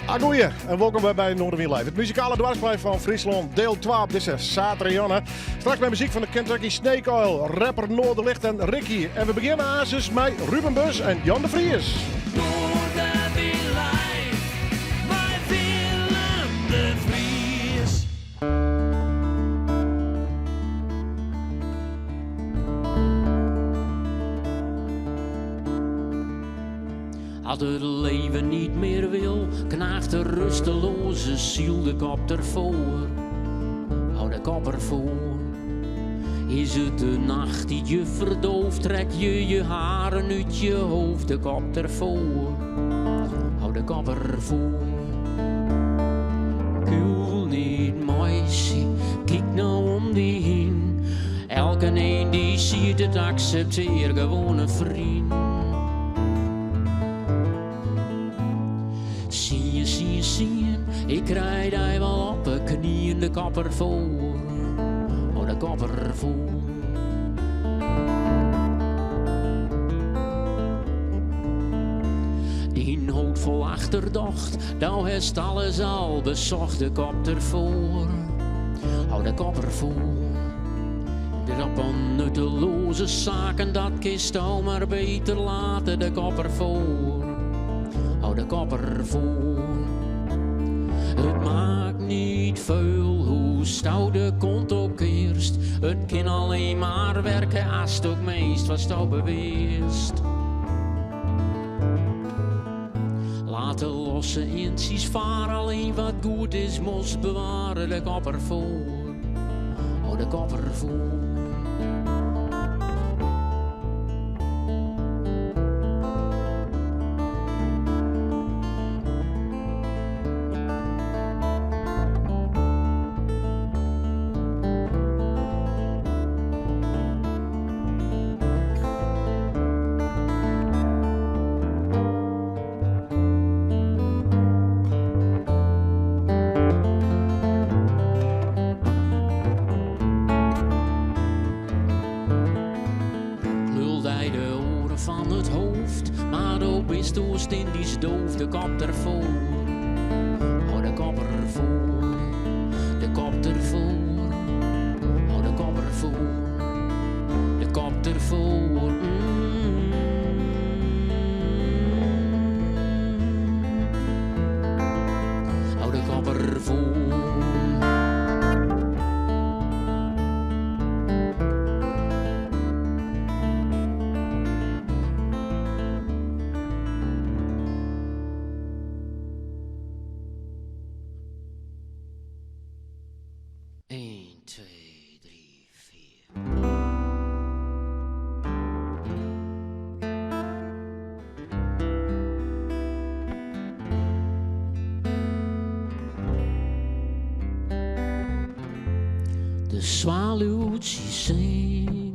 Agoeie en wolkom wer by Noardewyn Live, it muzikale doarpsplein fan Fryslân, deel 2 op dizze saterdeitejûn. Straks mei muzyk fan de Kentucky Snake Oil, rapper Noorderlicht en Ricky. En we begjinne aansens mei Ruben Bus en Jan de Vries. Noardewyn Live mei Willem de Vries. As it leven niet mear wil, knaagt de rusteloaze siel de kop derfoar. Hou de kop erfoar. Is it de nacht dy't je ferdooft, trek je je haren út je hoofd, de kop derfoar. Hou de kop erfoar. Kuil niet meisje, kyk no om dy hinne. Elkenien dy siet it, akseptear gewoan in fryn. Sien, sien, sien, ik krij dy wol op 'e knieën, de kop erfoar, oh de kop erfoar. Dyn hoofd fol achterdocht, do hast alles al besocht, de kop derfoar, oh de kop erfoar. De rap oan nutteloaze saken, dat kinst al mar beter late, de kop erfoar, hou de kop erfoar. It maakt niet feul hoe'tsto de kont ook kearst, it kin allinne mar werke ast ook mienst watsto bewearst. Laat de losse eintsjes fare, allinne wat goed is moatst bewarje, de kop erfoar, oh de kop erfoar. Lul dy de oaren fan it hoofd, mar do bist Oostyndysk doof, de kop derfoar, hou de kop erfoar, de kop derfoar, hou de kop erfoar, de kop derfoar. Mm. Hou de kop erfoar. Een, twee, drie, vier. De swaluwtsjes singe,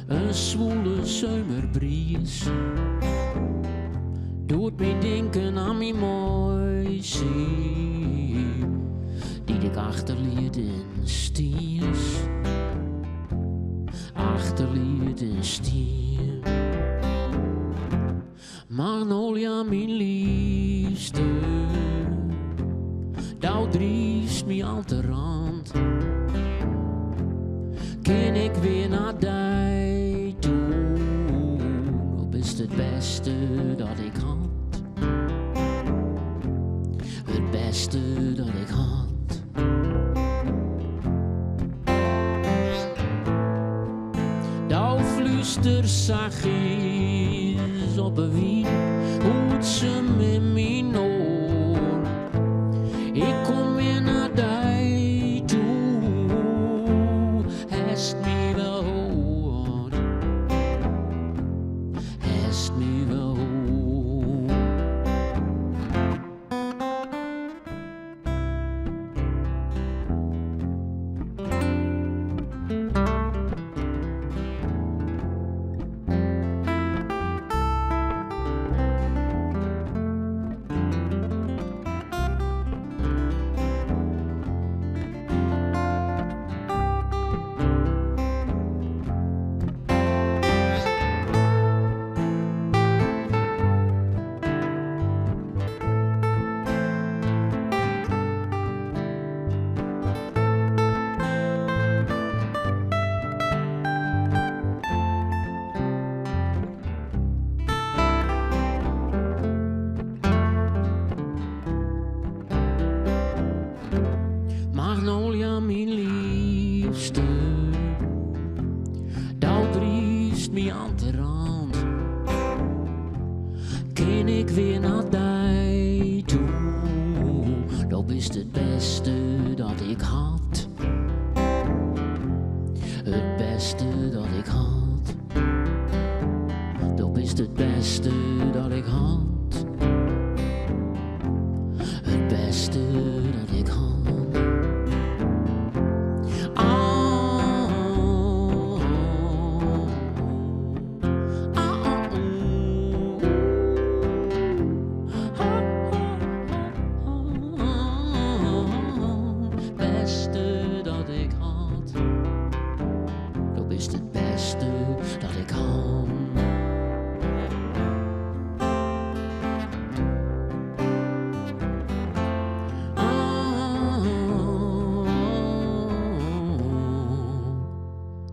in swoele simmerbries docht my tinken oan myn meisje, dy't ik achterliet yn Stiens. Achterliet yn Stiens. Magnolia, myn leafste, do driifst my al te rand. Kin ik wer nei dy toe? Do bist it bêste dat ik had. It bêste dat ik had. Do flústerest sachjes op 'e wyn, hoe't se yn myn oar. Ik kom wer nei dy toe, hast my wol hân. Hast my wol hân. ik wer nei dy toe. Do bist it bêste dat ik had. It bêste dat ik had. Do bist it bêste dat ik had. It bêste dat ik had. Oh, oh, oh, oh, Bêste dat ik had. Do bist it bêste dat ik had.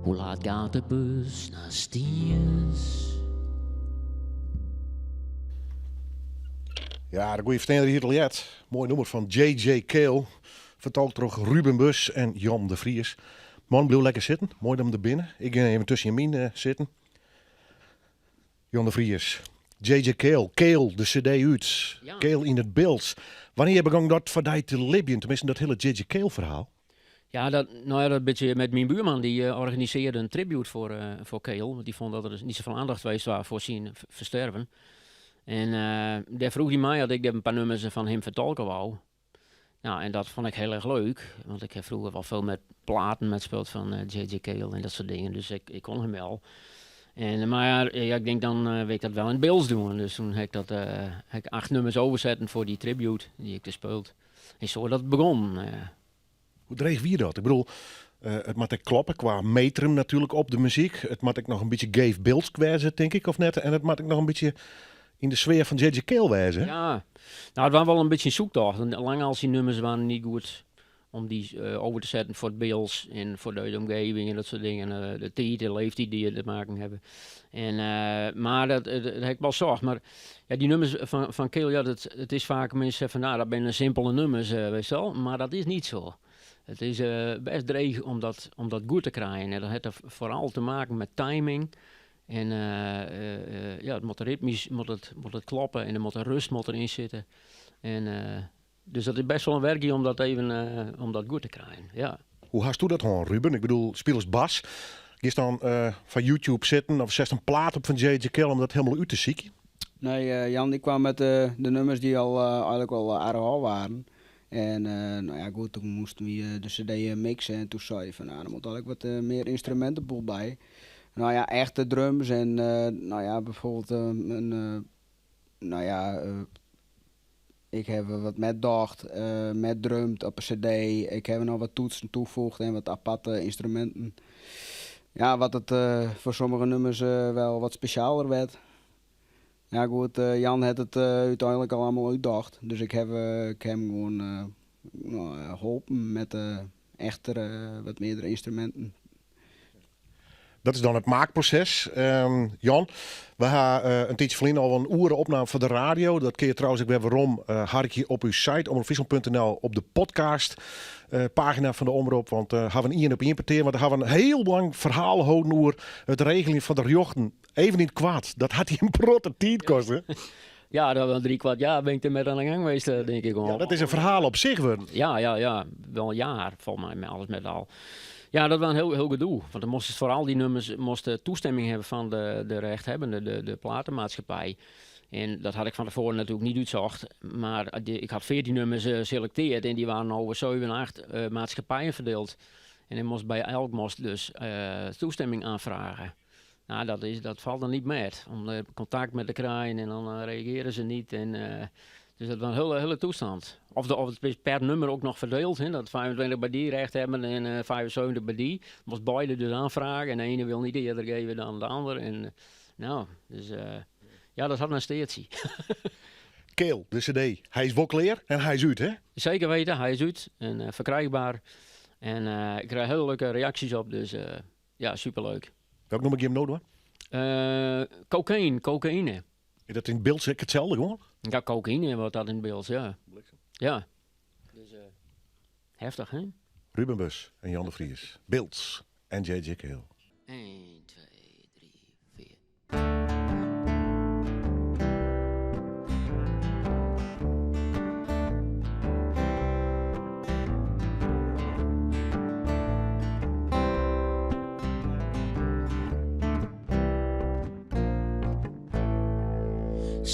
Hoe laat gaat de bus naar Stiens? Ja, de goede fersteander hie it al heard. Moai nûmer fan JJ Cale. Fertolkt troch Ruben Bus en Jan de Vries. Man, bliuw lekker sitten. Moai dat jim der binne. Ik gean even tusken jim yn eh, sitten. Jan de Vries, JJ Cale, Cale, de CD út. Ja. Cale yn it Bilts. Wannear begûn dat foar dy te libjen? Teminsten dat hiele JJ Cale ferhaal. Ja, dat, nou ja, dat beetje met mijn buurman. Die eh, organiseerde een tribute voor, eh, voor Cale. Want die vond dat er niet zoveel aandacht geweest was voor zijn versterven. En eh, daar vroeg hij mij dat ik daar een paar nummers van hem vertolken wou. Nou, en dat vond ik heel erg leuk. Want ik heb vroeger wel veel met platen met speeld van J.J. Cale en dat soort dingen. Dus ik, ik kon hem wel. En, maar ja, ja, ik denk dan wil ik dat wel in het Bilts doen. Dus toen heb ik, dat, heb ik acht nummers overzetten voor die tribute die ik dus speelde. En zo dat begon. Hoe dreech wie dat? Ik bedoel, it moat ek kloppe kwa metrum natuerlik op de muzyk. It moat ek noch in bytsje geef Biltsk wêze, tink ik, of net? En it moat ek noch in bytsje yn de sfear fan J.J. Cale wêze. Ja, nou, it wie wol in bytsje in soektocht. Lang al syn nûmers wiene net goed om dy oer te setten foar it Bilts en foar de omgeving en dat soart dingen. De tiid en leeftiid dy't te meitsjen hawwe. En, mar dat, dat ha ik wol socht. Mar ja, dy nûmers fan, fan Cale, ja, dat, it is faak minsken sizze fan, nou, dat binne simpele nûmers, weet je wel. Mar dat is net sa. It is bêst dreech om dat, om dat goed te krijen. En dat hat foaral te meitsjen mei timing. En ja, it moat ritmysk moat it, moat it kloppe en der moat rêst moat deryn sitte. En, dus dat is bêst wol in wurkje om dat even om dat goed te krijen. Ja. Hoe hasto dat hân, Ruben? Ik bedoel, spilest bas. Giest dan foar YouTube sitten of setst in plaat op fan J.J. Cale om dat hielendal út te sykjen? Nee, Jan die kwam met de nummers die al eigenlijk al aardich ôf waren. En nou ja, goed, toen moasten we de cd mixe en toen sei hy fan, nou, der moat eigenlijk wat mear ynstrumintenboel by. Nou ja, echte drums en nou ja, bijvoorbeeld in, nou ja, ik ha wat mettocht, metdrumd op 'e cd. Ik ha noch wat toetsen tafoege en wat aparte ynstruminten. Ja, wat it foar sommige nûmers wol wat spesjaler wurdt. Ja, goed, Jan hat it úteinlik al allegear úttocht. Dus ik ha, ik ha him gewoan nou, holpen mei de echtere, wat meardere ynstruminten. Dat is dan it maakproses. Jan, we ha in tiidsje ferlyn al in oere opnaam foar de radio. Dat kinne je trouwens ek wer werom uh, harkje op ús site omropfryslan.nl op de podcast pagina fan de Omrop. Want uh, ha we in ien op ien petear, want dêr ha we in hiel lang ferhaal holden oer it regeljen fan de rjochten. Even yn it koart, dat hat dy in protte tiid koste. Ja, dat was 3/4 jaar ben ik der mei oan de gang west, denk ik. Ja, dat is in ferhaal op sich wurden. Ja. Wol in jier, folgens my, mei alles met al. Ja, dat wie in hiel, hiel gedoe. Want dan moast foar al dy nûmers moast tastimming hawwe fan de, de rechthebbende, de, de platenmaatskippij. En dat hie ik fan tefoaren natuerlik net útsocht. Mar ik hie 14 nûmers selektearre en dy wiene oer 7, 8 maatskippijen ferdield. En ik moast by elk moast dus tastimming oanfreegje. Nou, dat, is, dat falt dan net mei. Om kontakt mei te krijen en dan reagearje se net. En, dus dat wie in hiele, hiele tastân. Of, de, of it is per nûmer ek noch ferdield. Hè, dat 25 by dy recht hawwe en 75 by dy. Moast beide dus oanfreegje en de iene wol net earder jaan dan de oare. En, nou, dus ja, dat hat in steatsje. Cale, de CD, hy is wol klear en hy is út, hè? Seker witte, hy is út en ferkrijber. En ik krij hiele leuke reaksjes op, dus ja, superleuk. Welk nûmer gean we no dwaan? Cocaïne, cocaïne. Is dat yn it Bilts ek itselde gewoan? Ja, cocaïne wurdt dat yn it Bilts, ja. Ja. Dus heftich, hè? Ruben Bus en Jan de Vries. Bilts en J.J. Cale. 1, 2, 3, 4.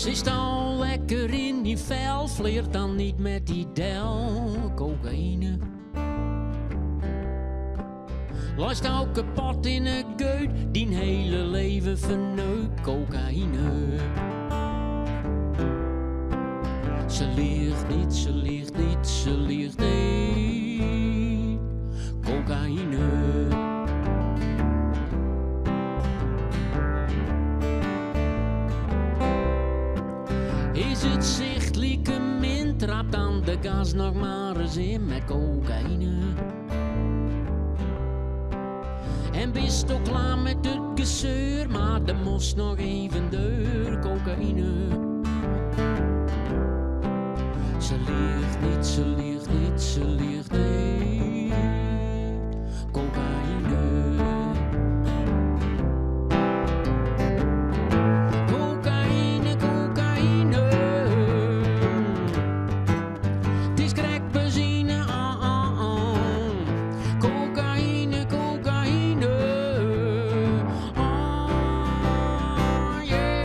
Zit al lekker in die vel, flirt dan niet met die del, cocaïne. Luist ook kapot in de geut, die hele leven verneukt, cocaïne. Ze liegt niet, ze liegt niet, ze liegt niet, cocaïne. Is het zicht lieke min, trap dan de gas nog maar eens in met cocaïne. En bist ook klaar met het gezeur, maar de moest nog even deur, cocaïne. Ze liegt niet, ze liegt niet, ze liegt niet, cocaïne. Cocaïne, cocaïne. Het is crackbenzine, ah, ah, ah. Cocaïne, cocaïne. Oh, yeah.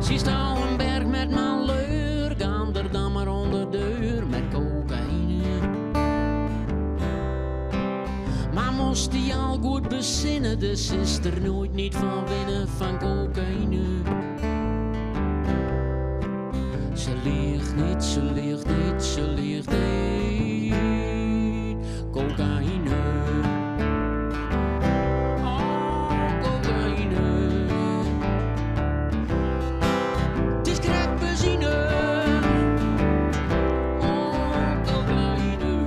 Ze staan een berg met malheur, gaan er dan maar onder deur met cocaïne. Maar moest die al goed bezinnen, de zuster nooit niet van winnen van cocaïne. Ze liegt niet, ze liegt niet, ze liegt niet, cocaïne. Oh, cocaïne. Het is crackbenzine. Oh, cocaïne.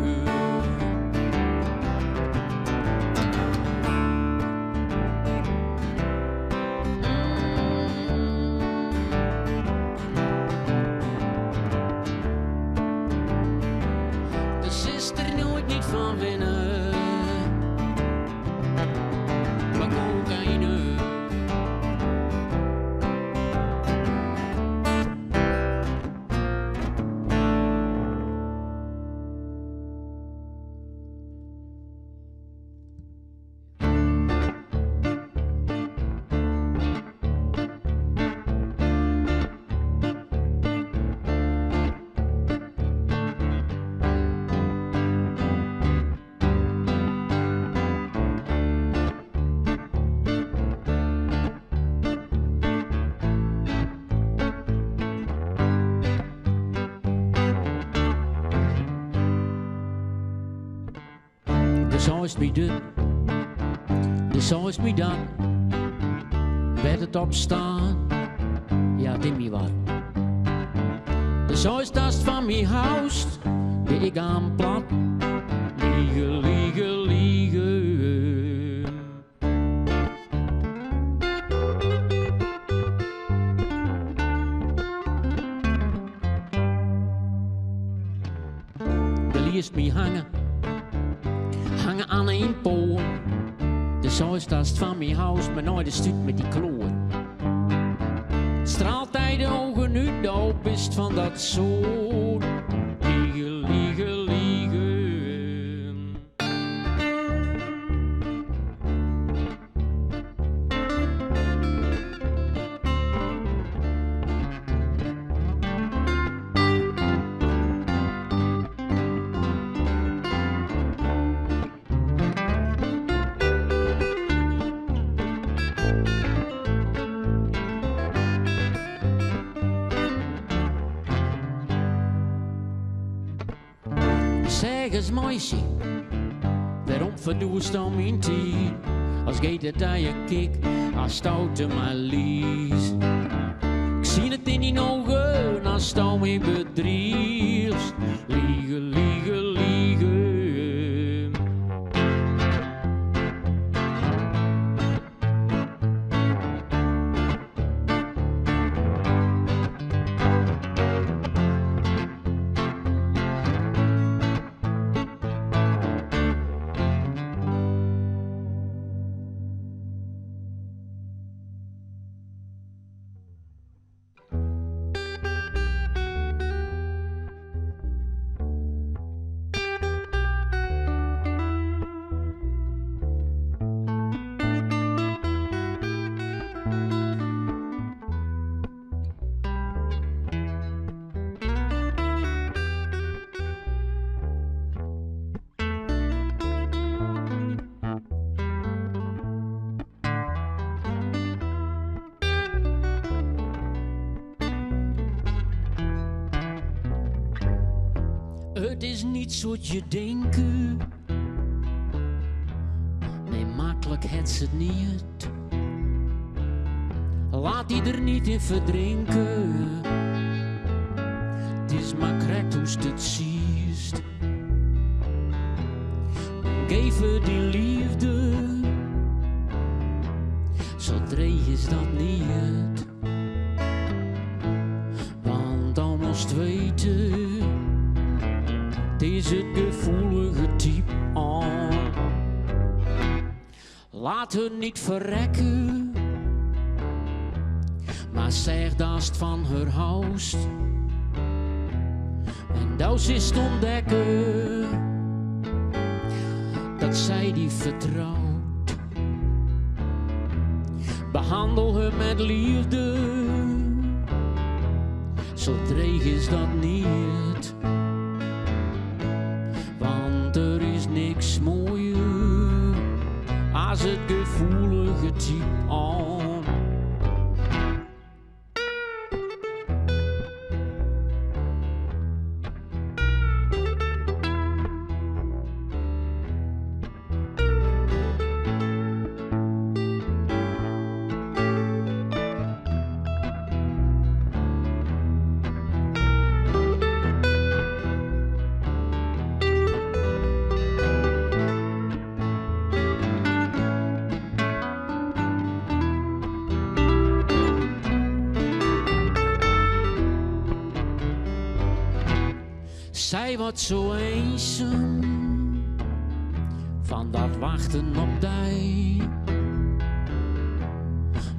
De zuster nooit niet van winnen. Maar cocaïne. De zoist me dit, de zoist me dat, werd het opstaan, ja, dimmy wat. De zoist dat van mij huis, de ik aan plat, liegen, liegen, liegen. De liest me hangen, hangen aan een pool. De zoist dat van mijn huis, maar nooit de stuut met die kloor. Het straalt hij de ogen nu, de hoop is van dat soort. Liegen, liegen, liegen. Zeg eens meisje, waarom Ferdoest al myn tiid, as geet it dy in kik, asto te my liichst. Ik sien it yn dyn ogen, asto my bedriichst. Lige, lige, lige. It is niet so't je denke. Nee, maklik het se it niet. Laat dy der niet yn ferdrinke. It is mar krekt hoe'tst it siest. Geef har dyn leafde. Sa dreech is dat niet. Want do moatst witte, it is it gefoelige type. Laat har niet ferrekke, mar seg datst fan har hâldst. En do silst ûntdekke dat sy dy fertrout. Behannel har met leafde, sa dreech is dat niet. Want der is niks moaier as it gefoelige type. Sy wurdt so iensum fan dat wachten op dy.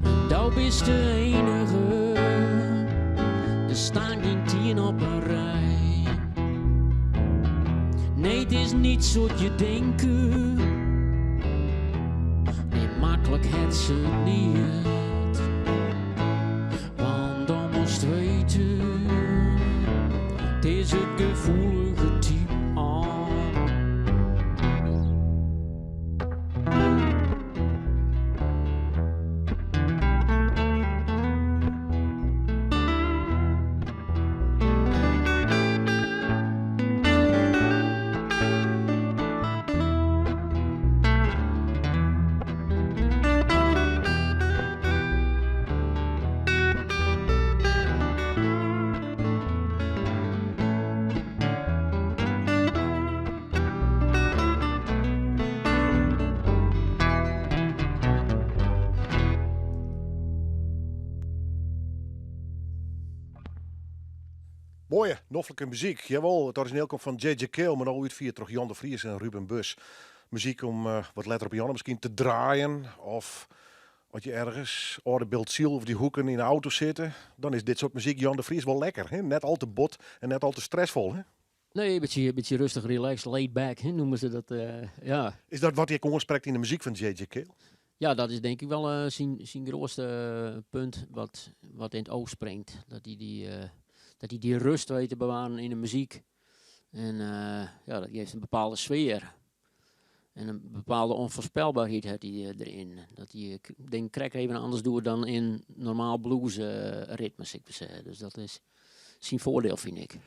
En do bist de enige, der stean gjin tien op in rij. Nee, it is niet so't je denke. Nee, maklik het se it niet. Want do moatst witte, it is it gefoelige type. Moaie, noflike muzyk. Jawol, it orizjineel komt fan J.J. Cale, mar no útfierd troch Jan de Vries en Ruben Bus. Muzyk om eh, wat letter op 'e jûn miskien te draaien of as je ergens âlde Bildtsyl of dy hoeken yn de auto sitte, dan is dit soart muzyk Jan de Vries wol lekker. Hè? Net al te bot en net al te stressfol. Hè? Nee, in bytsje rêstich, relaxed, laid back, hè, neame se dat. Ja. Is dat wat dy ek oansprekt yn de muzyk fan J.J. Cale? Ja, dat is tink ik wol syn grutste punt wat yn it each springt. Dat hy dy rêst wit te bewarjen yn de muzyk. En ja, dat jout in bepaalde sfear. En in bepaalde ûnfoarspelberheid hat hy deryn. Dat hy dingen krekt even anders doet dan yn normaal blues ritmes, ik sizze. Dus dat is syn foardiel, fyn ik.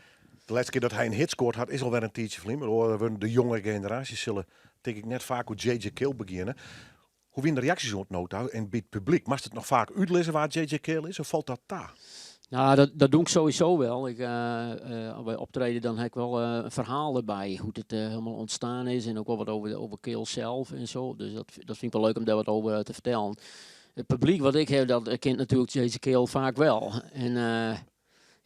De lêste kear dat hy in hit skoard hat is alwer in tiidsje ferlyn, mar oare wurden, de jonge generaasje sille tink ik net faak oer JJ Cale begjinne. Hoe wiene de reaksjes oant no ta en by it publyk? Moatst it noch faak útlizze wa't JJ Cale is of falt dat ta? Nou, dat doe ik sowieso wel. Ik, by optreden dan ha ik wol in ferhaal derby, hoe't it hielendal ûntstien is en ek wol wat over Cale sels en sa. Dus dat fyn ik wol leuk om dêr wat oer te fertellen. It publyk wat ik ha, dat kent natuerlik JJ Cale faak wol. En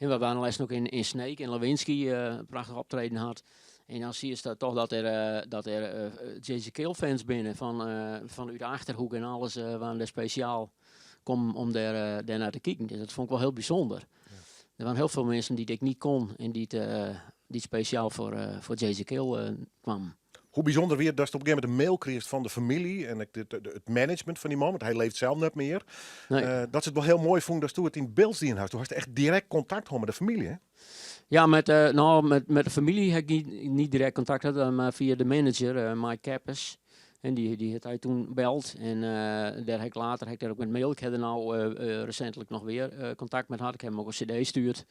we wiene lêsten ek yn Sneek en Lawinski in prachtich optreden hat. En dan siest dat toch dat der JJ Cale fans binne fan út de Achterhoek en alles waarden der spesjaal kommen om dêr nei te kieken. Dus dat fûn ik wol hiel bysûnder. Der wiene hiel folle minsken dy't ik net ken en dy't spesjaal foar JJ Cale kamen. Hoe bysûnder wie it datst op in gegeven momint in mail krigest fan de famylje en it management fan dy man, want hy libbet sels net mear. Nee. Dat se it wol hiel moai fûnen datsto it yn it Bilts dien hast. Do hast echt direkt kontakt hân mei de famylje, hè? Ja, no, met de familie ha ik net direkt kontakt hân, mar fia de manager, Mike Kappes. En dy hat hy doe belle. En dêr ha ik letter ha ik dêr ek mei mail. Ik ha der no resintlik noch wer kontakt mei hân. Ik ha him ek in CD stjoerd.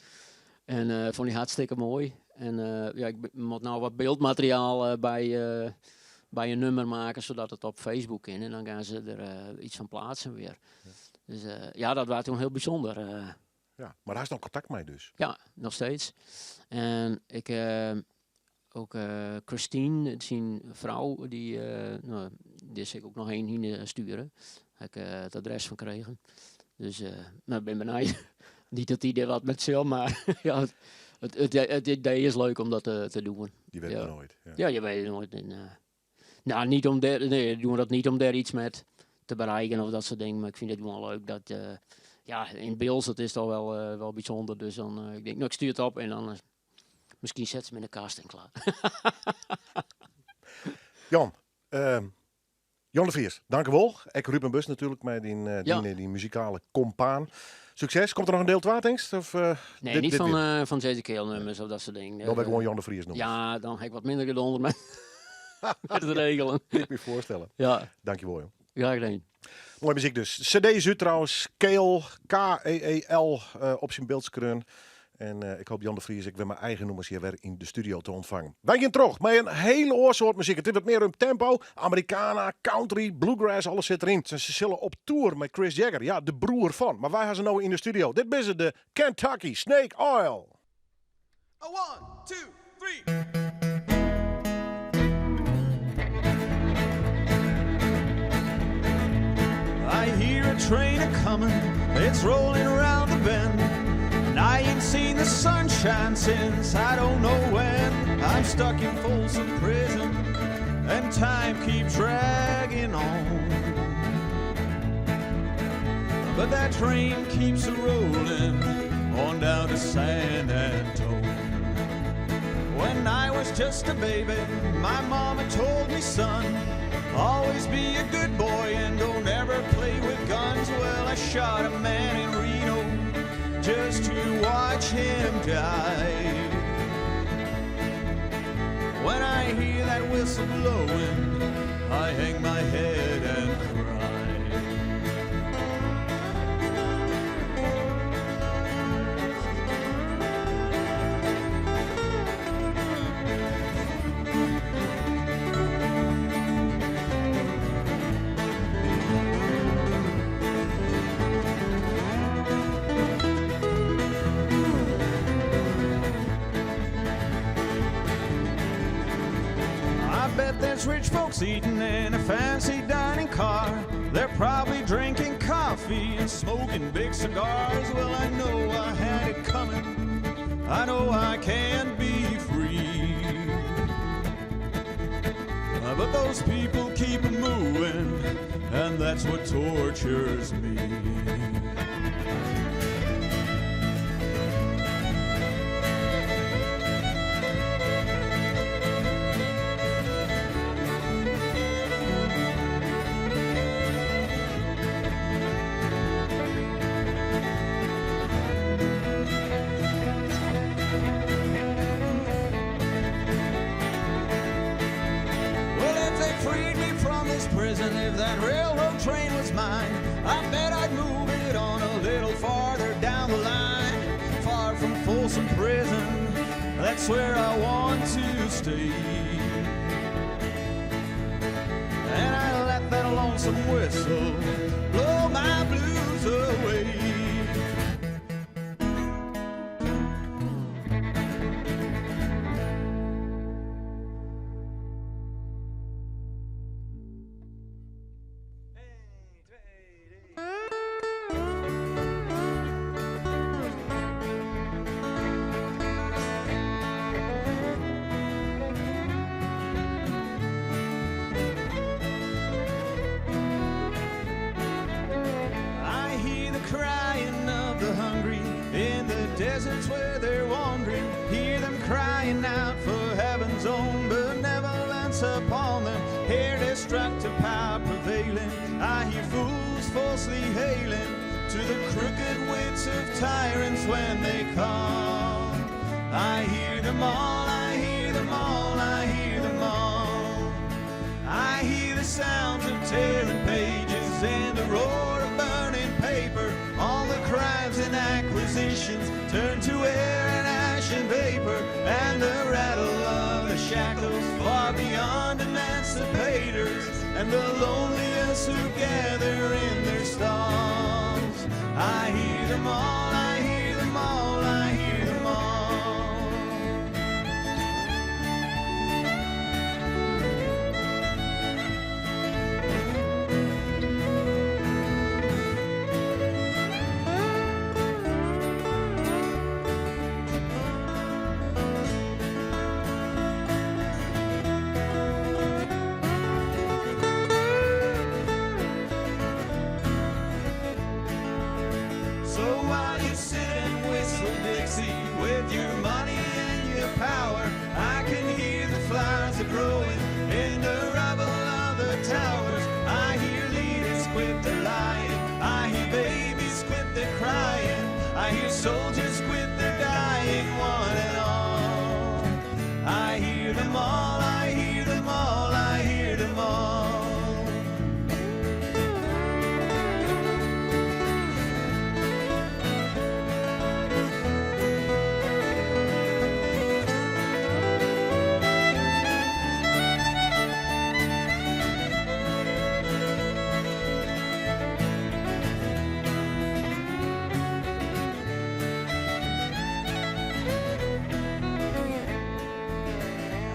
En fûn hy hartstikke moai. En ja, ik moat no wat byldmateriaal by in nûmer meitsje, sadat it op Facebook kin. En dan geane se der yts fan pleatsen wer. Dus ja, dat wie doe hiel bysûnder. Ja, mar hast noch kontakt mei dus? Ja, noch steeds. En ik, ek Christine, syn frou, dy, no, dy sil ik ek noch ien hinne stjoere. Ha ik it adres fan krigen. Dus no, bin benijd. Net dat dy dêr wat mei sil, mar ja, it idee is leuk om dat te dwaan. Je wit mar noait. Ja. Ja, je wit noait. En, no, net om dêr, nee, dogge we dat net om dêr yts mei te berikken of dat soart dingen, mar ik fyn it gewoan leuk dat, ja, yn Bilts, dat is dochs wol bysûnder. Dus dan, ik tink, no, ik stjoer it op en dan miskien set se him yn de kast en klear. Jan, Jan de Vries, dankjewol. Ek Ruben Bus natuerlik mei dyn muzikale kompaan. Sukses. Komt der noch in diel 2, tinkst? Of, Nee, dit, net dit fan, weer? fan JJ Cale nûmers of dat soart dingen. Dan bin ik gewoan Jan de Vries nûmers. Ja, dan ha ik wat minder gedonder mei it regelen. Kin ik my foarstelle. Ja. Dankjewol, joh. Graach dien. Moaie muzyk dus. CD is út trouwens. Cale, K-E-E-L, op syn Bilts skreaun. En ik hoopje Jan de Vries ek wer mei eigen nûmers hjir wer yn de studio te ûntfangen. Wy geane troch mei in hiel oar soart muzyk. It is wat mear up-tempo. Americana, country, bluegrass, alles sit deryn. Se sille op tour mei Chris Jagger, ja, de broer fan. Mar wy ha se no yn de studio. Dit binne de Kentucky Snake Oil. A one, two, three. I hear a train a coming, it's rolling around the bend. And I ain't seen the sunshine since I don't know when. I'm stuck in Folsom Prison, and time keeps dragging on. But that train keeps a rolling on down to San Antone. When I was just a baby, my mama told me, son, always be a good boy and don't ever play with guns. Well, I shot a man in Reno just to watch him die. When I hear that whistle blowing, I hang my head and cry. I bet there's rich folks eating in a fancy dining car. They're probably drinking coffee and smoking big cigars. Well, I know I had it coming. I know I can't be free. But those people keep moving, and that's what tortures me. Well, if they freed me from this prison, if that railroad train was mine, I bet I'd move it on a little farther down the line, far from Folsom Prison. That's where I want to stay. And I let that lonesome whistle blow my blues away. I hear the crying of the hungry in the deserts where they're wandering. Hear them crying out for heaven's own benevolence upon them. Hear destructive power prevailing. I hear fools falsely hailing to the crooked wits of tyrants when they come. I hear them all, I hear them all, I hear them all. I hear the sounds of tearing pages and the roar of burning paper. All the crimes and acquisitions turn to air and ash and vapor, and the rattle of the shackles far beyond emancipators, and the loneliest who gather in their stalls. I hear them all, I hear them all, I hear them all. So while you sit and whistle Dixie with your money and your power, I can hear the flowers a growing in the rubble of the towers. I hear leaders quit their lying. I hear babies quit their crying. I hear soldiers quit their dying, one and all. I hear them all, I hear them all, I hear them all.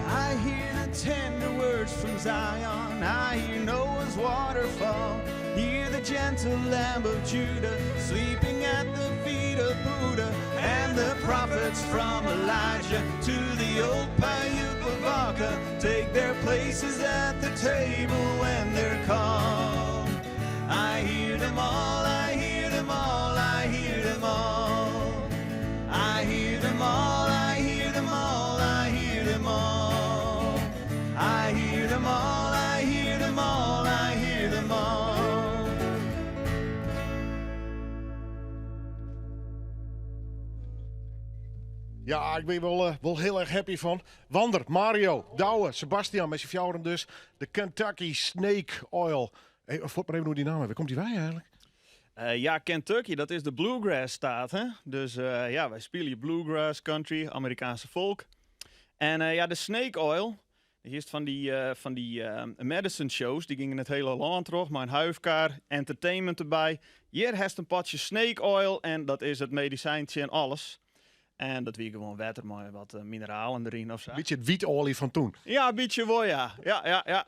I hear the tender words from Zion. I hear Noah's waterfall. Hear the gentle lamb of Judah sleeping at the feet of Buddha. And the prophets from Elijah to the old Paiute Bavaka take their places at the table when they're called. I hear them all, I hear them all, I hear them all. I hear them all, I hear them all, I hear them all. I hear them all, I hear them all, I hear them all. Ja, ik ben wel heel erg happy van. Wander, Mario, Douwe, Sebastian met z'n fjouweren dus. De Kentucky Snake Oil. Hey, voort maar even hoe die naam. Waar komt die wij eigenlijk? Ja, Kentucky, dat is de bluegrass staat, hè? Dus ja, wij spelen hier bluegrass, country, Amerikaanse folk. En ja, de Snake Oil, die is van die medicine shows, die gingen het hele land terug, maar een huifkar, entertainment erbij. Hier heeft een potje Snake Oil en dat is het medicijntje en alles. En dat wie gewoon water met wat mineralen erin of zo. Beetje het wietolie van toen. Ja, een beetje wel, ja. Ja.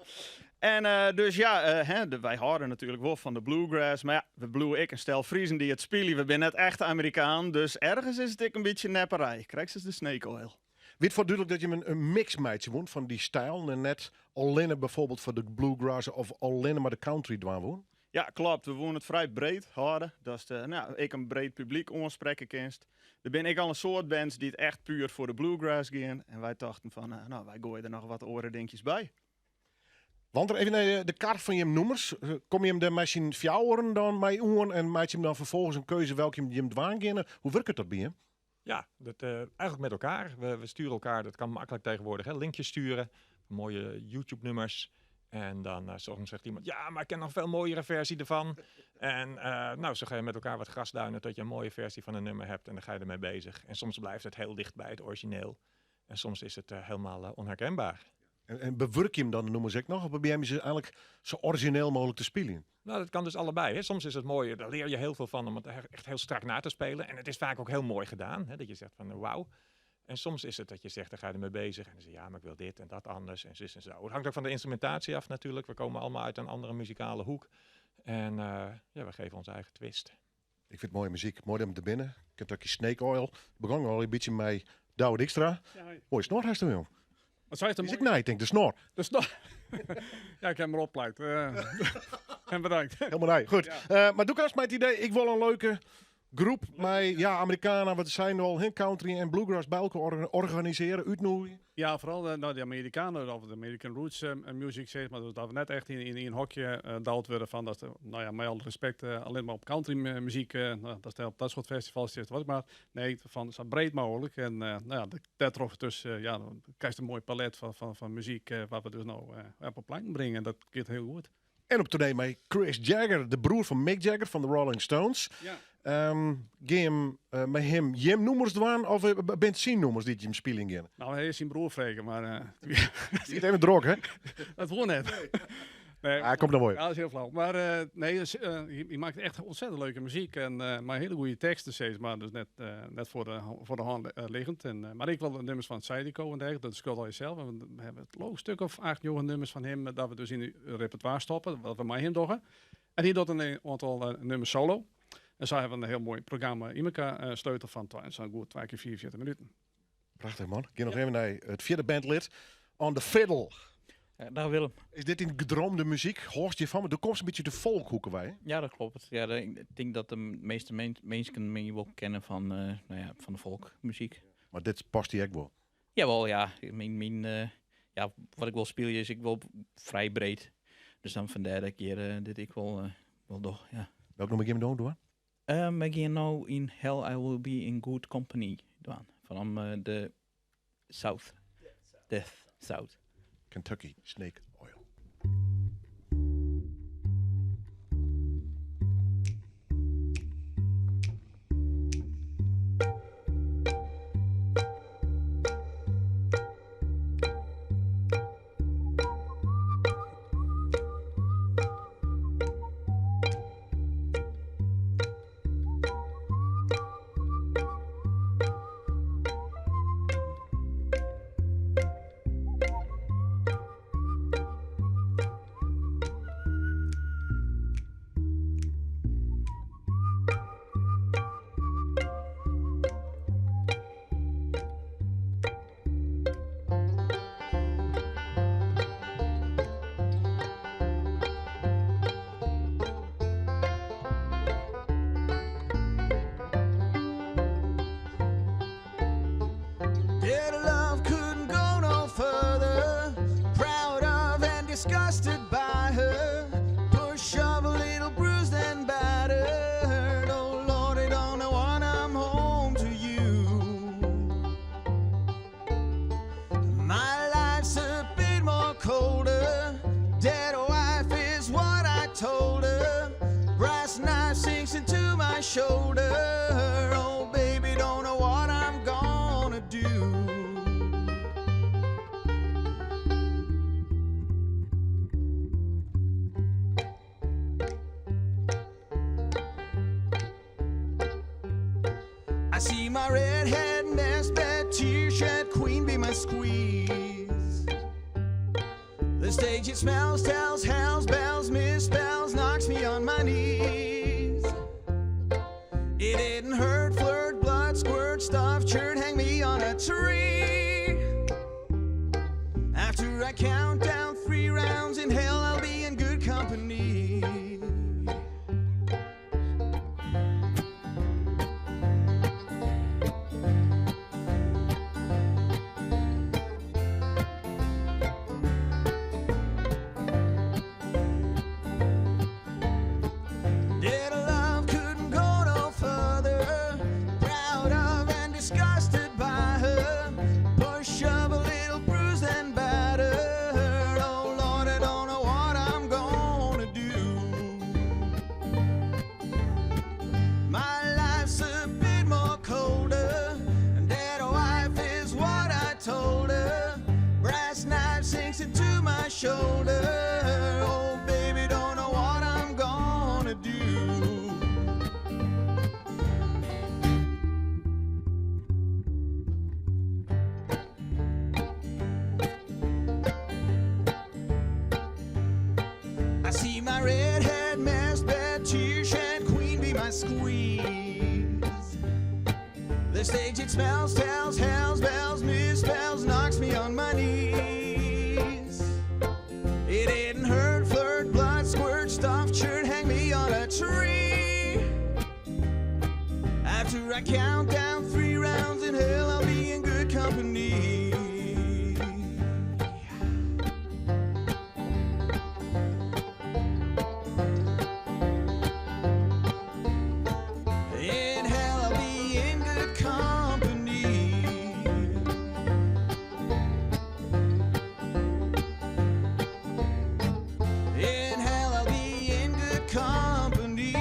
En dus ja, hè, wij houden natuurlijk wel van de bluegrass. Maar ja, we blue ik een stel Friezen die het spelen. We zijn net echt Amerikaan. Dus ergens is het ik een beetje nepperij. Krijg ze de snake oil. Weet voor duidelijk dat je een mix maatje woont van die stijl en net alleen bijvoorbeeld voor de bluegrass of alleen maar de country dwaan woont? Ja, klopt. We wonen het vrij breed houden. Dat is de, nou, ik een breed publiek aanspreken kinst. Er ben ik al een soort bands die het echt puur voor de bluegrass gaan. En wij dachten van, nou, wij gooien er nog wat oren bij. Want er even naar de kaart van je noemers. Kom je hem dan met zijn fjouweren dan mee oen en maak je hem dan vervolgens een keuze welke je hem dwaan gaan? Hoe werkt dat bij hem? Ja, dat, eigenlijk met elkaar. We sturen elkaar, dat kan makkelijk tegenwoordig, hè? Linkjes sturen, mooie YouTube-nummers. En dan soms zegt iemand, ja, maar ik ken nog een veel mooiere versie ervan. En nou, zo ga je met elkaar wat grasduinen tot je een mooie versie van een nummer hebt en dan ga je ermee bezig. En soms blijft het heel dicht bij het origineel. En soms is it helemaal onherkenbaar. En bewurkje him dan de nûmers ek noch? Of probearje se eigenlik sa orizjineel mooglik te spyljen? Nou, dat kan dus allebei. Hè. Soms is het mooi, daar leer je heel veel van om het echt heel strak na te spelen. En het is vaak ook heel mooi gedaan, hè, dat je zegt van wauw. En soms is het dat je zegt, daar ga je ermee bezig. En dan zeg je, ja, maar ik wil dit en dat anders en zus en zo. Het hangt ook van de instrumentatie af natuurlijk. We komen allemaal uit een andere muzikale hoek. En we geven onze eigen twist. Ik vind het mooie muziek. Mooi om te binnen. Kentucky Snake Oil. Begon al een beetje met Douwe Dijkstra. Ja, hoi. Mooie snor heeft hij, jong. Wat zei je Is dan? ik nee, ik denk de snor. De snor. Ja, ik heb hem erop geplakt. En bedankt. Helemaal nee. Goed. Ja. Maar doe ik met het idee, ik wil een leuke groep met, ja, Amerikanen, wat zijn al, hè, country en bluegrass bij elkaar organiseren, uitnodigen. Ja, vooral de Amerikanen, of de American Roots music, zeg maar, dus dat we net echt in een hokje duwd worden van dat, nou ja, met alle respect, alleen maar op country muziek, nou, dat is op dat soort festivals zit, wat maar. Nee, van zo breed mogelijk. En nou ja, daar trof dus, ja, dan krijg je een mooi palet van muziek wat we dus nou op plank brengen. Dat gaat heel goed. En op tournee met Chris Jagger, de broer van Mick Jagger van de Rolling Stones. Jim, met hem Jim noemers dwaan of bent zijn noemers die Jim Spieling in? Nou, hij is zijn broer vregen, maar Die is even drok, hè? Dat hoort net. Nee. Ah, komt dan mooi. Ja, dat is heel flauw. Maar nee, dus je maakt echt ontzettend leuke muziek en maar hele goede teksten steeds, maar dus net voor de hand liggend. En maar ik wil de nummers van Zydeco en dergelijke, dat speelt al jezelf. En we hebben het leuk stuk of 8 nieuwe nummers van hem, dat we dus in het repertoire stoppen, wat we met hem doen. En die doet een aantal nummers solo. En zij hebben een heel mooi programma in elkaar sleutel van zo'n goed 2 keer 44 minuten. Prachtig, man. Ik ga nog even naar het vierde bandlid, On the Fiddle. Ja, dag Willem. Is dit in gedroomde muziek? Hoort je van me? Er komt een beetje de folkhoeken bij, hè? Ja, dat klopt. Ja, ik denk dat de meeste mensen me wel kennen van de folkmuziek. Maar dit past hier ook wel. Jawel, ja. Wat ik wil spelen is ik wil vrij breed. Dus dan vandaar dat ik hier dit ik wel doch, ja. Welk nummer gaan we doen, door? We gaan nou in Hell I Will Be in Good Company doen. Van de South. Death South. Kentucky Snake Oil. Disgusted by her, push of a little bruised and battered. Oh Lord, I don't know when I'm home to you. My life's a bit more colder. Dead wife is what I told her. Brass knife sinks into my shoulder. Oh baby, don't know what I'm going to do. I see my redhead mess bed, tear shed, queen be my squeeze. The stage it smells, tells, hells, bells, misspells, knocks me on my knees. It didn't hurt, flirt, blood, squirt, stuff, churt, hang me on a tree. After I count down 3 rounds in hell, I'll be in good company. I squeeze. The stage it smells, tells, hells, bells, misspells, knocks me on my knees. It didn't hurt, flirt, blood, squirt, stuff, churn, hang me on a tree. After I count down three rounds in hell, I'll be in good company. In hell, I'll be in good company. In hell, I'll be in good company.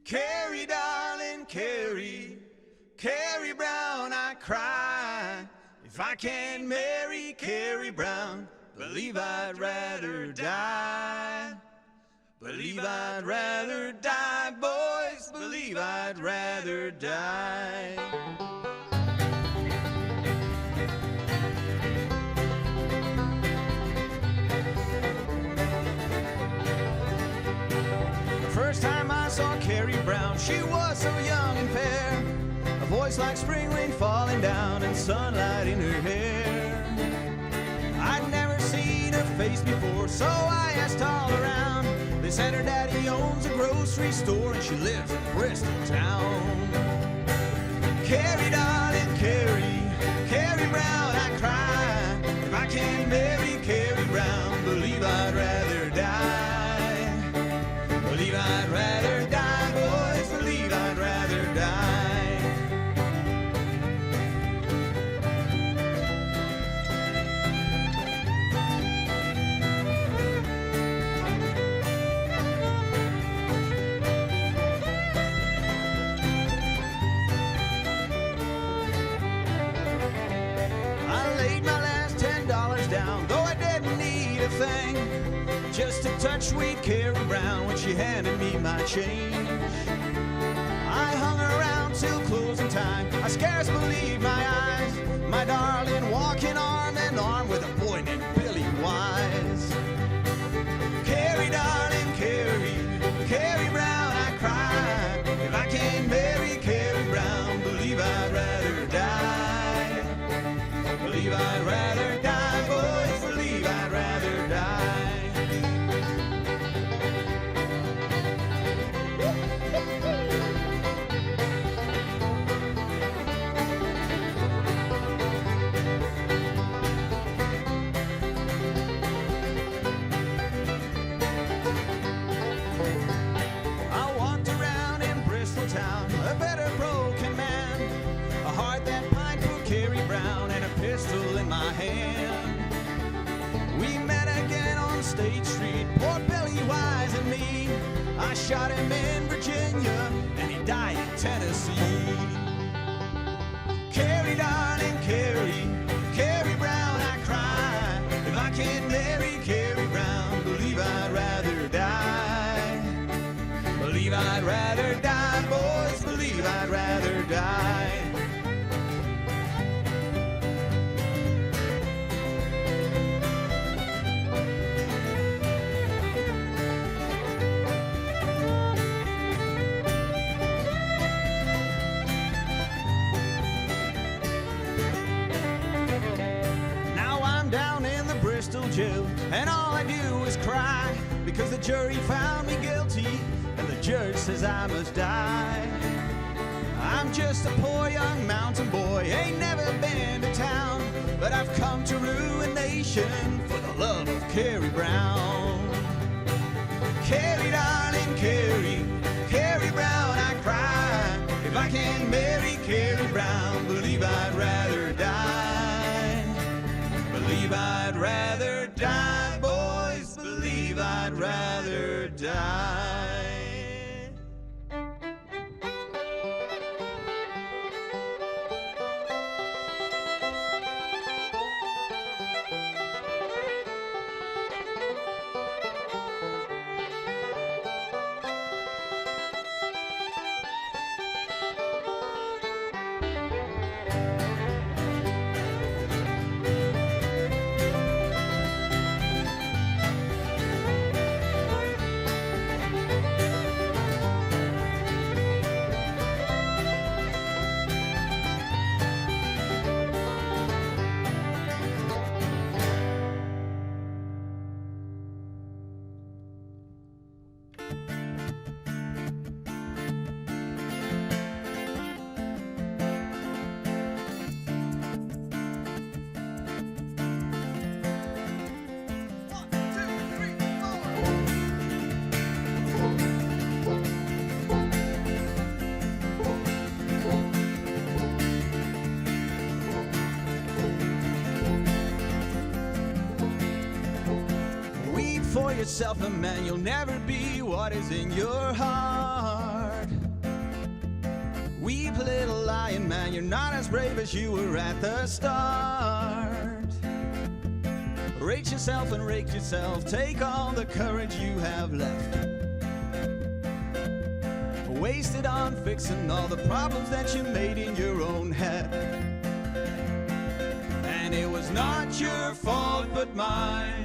Carrie, darling, Carrie, Carrie Brown, I cry. If I can't marry Carrie Brown, believe I'd rather die. Believe I'd rather die, boys, believe I'd rather die. The first time I saw Carrie Brown, she was so young and fair. A voice like spring rain falling down and sunlight in her hair. I'd never seen her face before, so I asked all around. They said her daddy owns a grocery store and she lives in Bristol town. Carrie, darling, Carrie, Carrie Brown, I cry. If I can't marry Carrie Brown, believe I'd rather die. Believe I'd rather die, boys, believe I'd rather die. I laid my last $10 down, though I didn't need a thing. Just to touch sweet Carrie Brown when she handed me my change. I hung around till closing time. I scarce believed my eyes. My darling walking arm in arm with a boy named Billy Wise. Carrie, darling, Carrie, Carrie Brown, I cry. If I can't marry Carrie Brown, believe I'd rather die. Believe I'd rather die, boys, believe I'd rather die. I walked around in Bristol town, a better broken man, a heart that pined for Carrie Brown, and a pistol in my hand. We met again on State Street, poor Billy Wise and me. I shot him in Virginia, and he died in Tennessee. Carrie, darling, Carrie, Carrie Brown, I cry. If I can't marry Carrie Brown, believe I'd rather die. Believe I'd rather die, boys, believe I'd rather die. jail, and all I do is cry because the jury found me guilty, and the judge says I must die. I'm just a poor young mountain boy, ain't never been to town, but I've come to ruination for the love of Carrie Brown. Carrie, darling, Carrie, Carrie Brown, I cry. If I can't marry Carrie Brown, believe I'd rather die. Believe I'd rather die, boys, believe I'd rather die. Weep for yourself, a man, you'll never be what is in your heart. Weep, little lion man, you're not as brave as you were at the start. Rate yourself and rake yourself, take all the courage you have left. Waste it on fixing all the problems that you made in your own head. And it was not your fault but mine.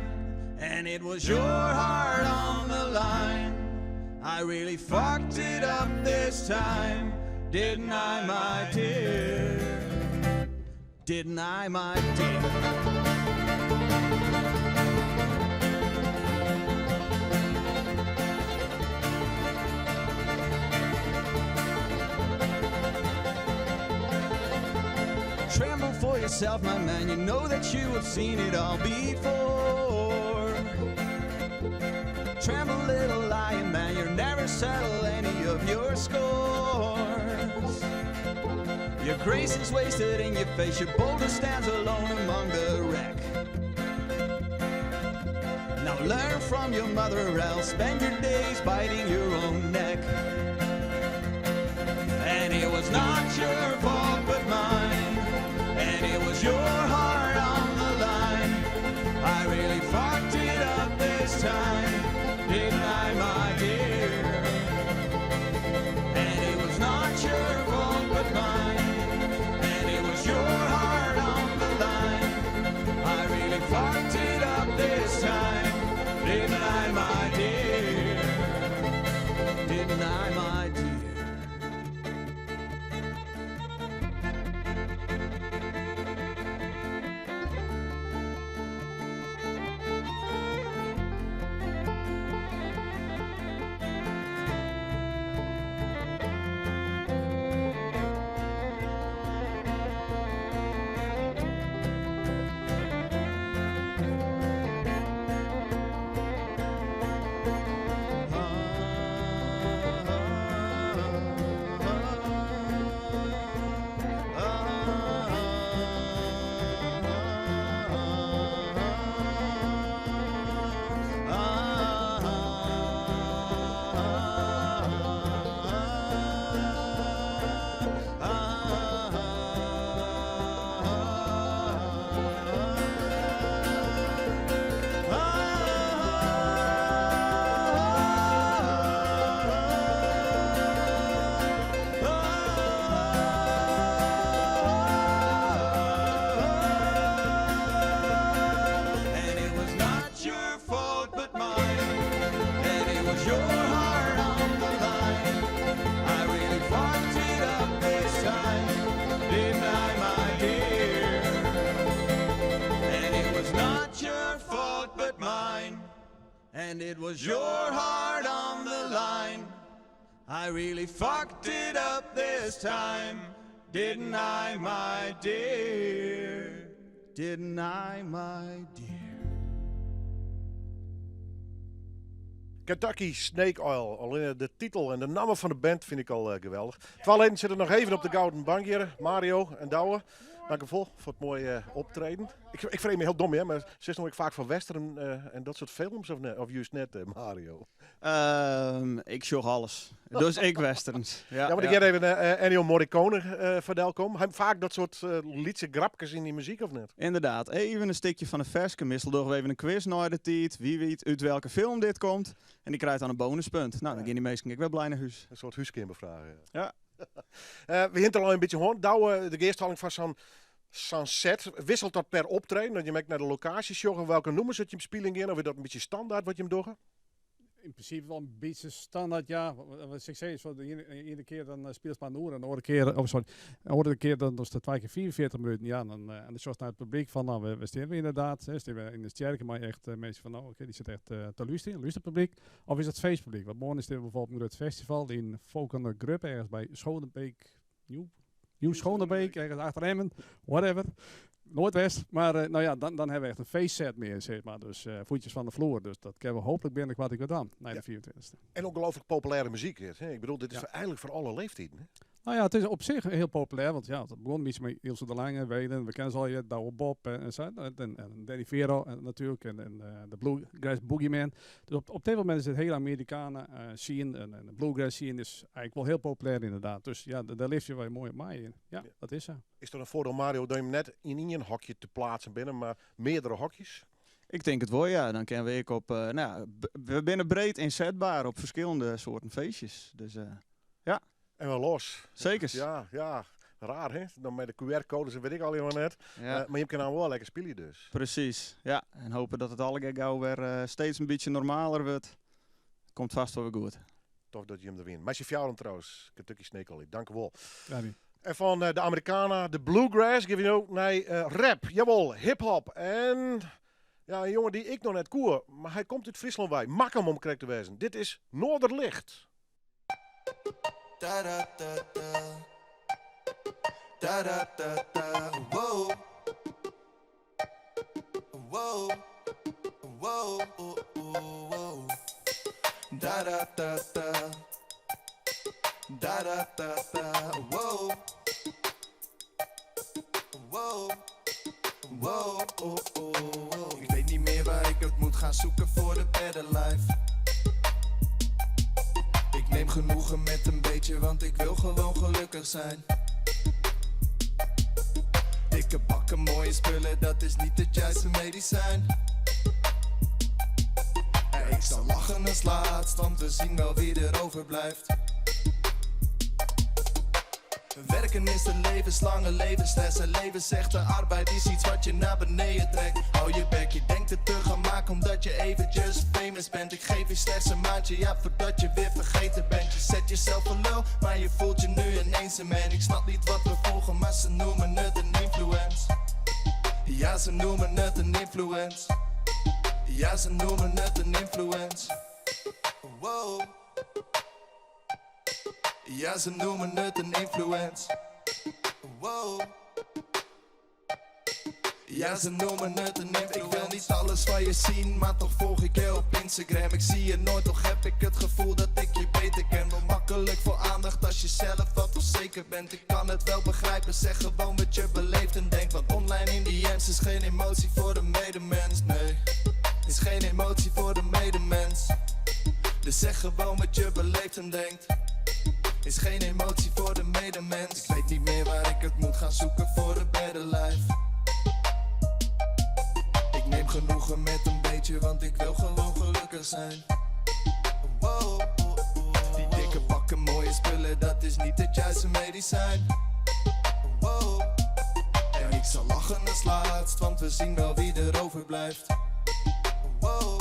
And it was your heart on the line. I really fucked it up this time, didn't I, my dear? Didn't I, my dear? Tremble for yourself, my man. You know that you have seen it all before. Tremble, little lion man. You'll never settle any of your scores. Your grace is wasted in your face. Your boldness stands alone among the wreck. Now learn from your mother, or else spend your days biting your own neck. And it was not your fault but mine. And it was your heart on the line. I really fucked it up this time, didn't I, my dear? And it was not your fault but mine. And it was your heart on the line. I really fucked it up this time, didn't I, my dear? Didn't I, my dear? mine. And it was your heart on the line. I really fucked it up this time. Didn't I, my dear? Didn't I, my dear? Kentucky Snake Oil. Alleen de titel en de naam van de band vind ik al geweldig. Twee leden zitten nog even op de gouden bank hier. Mario en Douwe. Dank u wel voor het mooie optreden. Ik vreemd me heel dom, hè, maar ze is nog ik vaak van western en dat soort films of, ne of juist net, Mario? Ik zocht alles. Dus ik westerns. Ja, Ja, maar ik heb even Ennio Morricone van kom. Hij heeft vaak dat soort liedse grapjes in die muziek, of net? Inderdaad. Even een stukje van de verske. Meestal doen we even een quiz naar de tijd. Wie weet uit welke film dit komt. En die krijgt dan een bonuspunt. Nou, dan gaan die meesten ik wel blij naar huis. Een soort huiskindervraag. Ja. Ja. We hinten al een beetje hoor. Douwe, de geesthalling van zo'n set. Wisselt dat per optreden? Dat je merkt naar de locatie sjoggen, welke nummers zit je hem spieling in? Of is dat een beetje standaard wat je hem doet? In principe wel een beetje standaard, ja. Wat ik zei, zo de ene keer dan speelt het maar een uur en de andere keer, oh sorry, de andere keer dan is het 2 keer 44 minuten. Ja, dan, en dan zoals naar het publiek van, nou, we staan we inderdaad, hè, staan we in de sterke, maar echt mensen van, nou, oké, die zitten echt te luisteren, luisterpubliek. Of is het feestpubliek? Want morgen is er bijvoorbeeld een groot festival in Volkende Grup, ergens bij Schonebeek, Nieuw Schonebeek, ergens achter Emmen, whatever. Noordwest, maar dan hebben we echt een feestset meer, zeg maar. Dus voetjes van de vloer. Dus dat kunnen we hopelijk binnenkort ik weer dan, na de 24e. En ongelooflijk populaire muziek dit, hè? Ik bedoel, dit is eigenlijk voor alle leeftijden, hè? Nou ja, het is op zich heel populair, want ja, het begon een beetje met Ilse de Lange, Welen, we kennen ze al, je, Douwe Bob en zo, en Danny Vero en natuurlijk, en de Bluegrass Boogeyman. Dus op dit moment is het hele Amerikanen scene en de Bluegrass scene is eigenlijk wel heel populair inderdaad. Dus ja, daar leef je wel mooi op mij in. Ja, dat is zo. Is er een voordeel, Mario, dat je hem net in één hokje te plaatsen binnen, maar meerdere hokjes? Ik denk het wel, ja. Dan kunnen we ook op, nou ja, we binnen breed inzetbaar op verschillende soorten feestjes. Dus ja. En wel los. Zeker. Ja, ja. Raar, hè? Dan met de Q R-codes en weet ik al helemaal net. Maar je kan nou wel lekker spelen dus. Precies, ja. En hopen dat het alle gauw weer steeds een beetje normaler wordt. Komt vast wel weer goed. Tof dat je hem er wint. Maar je fjouwen trouwens, Kentucky Snake Oil. Dank u wel. Ja, niet. En van de Americana, de Bluegrass, geef je ook naar rap. Jawel, hip-hop. En ja, een jongen die ik nog net koer, maar hij komt uit Friesland bij. Mak hem om correct te wezen. Dit is Noorderlicht. Da da da da. Da da da da. Wow. Wow. Wow. Wow. Da da da da. Da da da da. Wow. Wow. Wow. Ik weet niet meer waar ik het moet gaan zoeken voor de better life. Ik neem genoegen met een beetje, want ik wil gewoon gelukkig zijn. Dikke bakken, mooie spullen, dat is niet het juiste medicijn. Ja, ik zal lachen als laatst, want we zien wel wie er overblijft. Werken is de levenslange levensles en levensechte arbeid is iets wat je naar beneden trekt. Hou je bek, je denkt het te gaan maken omdat je eventjes famous bent. Ik geef je slechts een maandje, ja, voordat je weer vergeten bent. Je zet jezelf voor lul, maar je voelt je nu ineens een man. Ik snap niet wat we volgen, maar ze noemen het een influence. Ja, ze noemen het een influence. Ja, ze noemen het een influence. Wow. Ja, ze noemen het een influence. Wow. Ja, ze noemen het een influence. Ik wil niet alles van je zien, maar toch volg ik je op Instagram. Ik zie je nooit, toch heb ik het gevoel dat ik je beter ken. Wel makkelijk voor aandacht als je zelf wat onzeker bent. Ik kan het wel begrijpen, zeg gewoon wat je beleeft en denkt. Want online in D M's is geen emotie voor de medemens, nee. Is geen emotie voor de medemens. Dus zeg gewoon wat je beleeft en denkt. Is geen emotie voor de medemens. Ik weet niet meer waar ik het moet gaan zoeken voor de better life. Ik neem genoegen met een beetje, want ik wil gewoon gelukkig zijn. Wow. Die dikke bakken, mooie spullen, dat is niet het juiste medicijn. Wow. En ik zal lachen als laatst, want we zien wel wie er overblijft. Wow.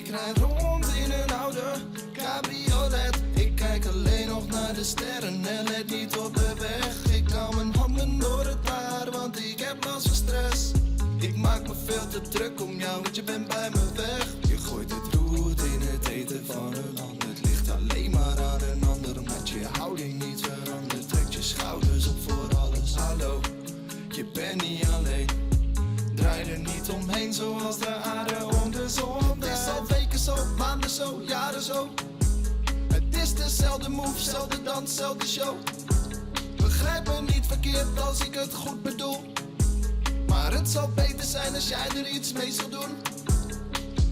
Ik rijd rond in een oude cabriolet. Ik kijk alleen nog naar de sterren en let niet op de weg. Ik hou mijn handen door het haar, want ik heb last van stress. Ik maak me veel te druk om jou, want je bent bij me weg. Je gooit het roet in het eten van een ander. Het ligt alleen maar aan een ander, omdat je houding niet verandert. Trekt je schouders op voor alles. Hallo, je bent niet alleen. Draai er niet omheen zoals de aarde om de zon. Het is al weken zo, maanden zo, jaren zo. Het is dezelfde move, zelfde dans, zelfde show. Begrijp me niet verkeerd als ik het goed bedoel. Maar het zal beter zijn als jij er iets mee zal doen.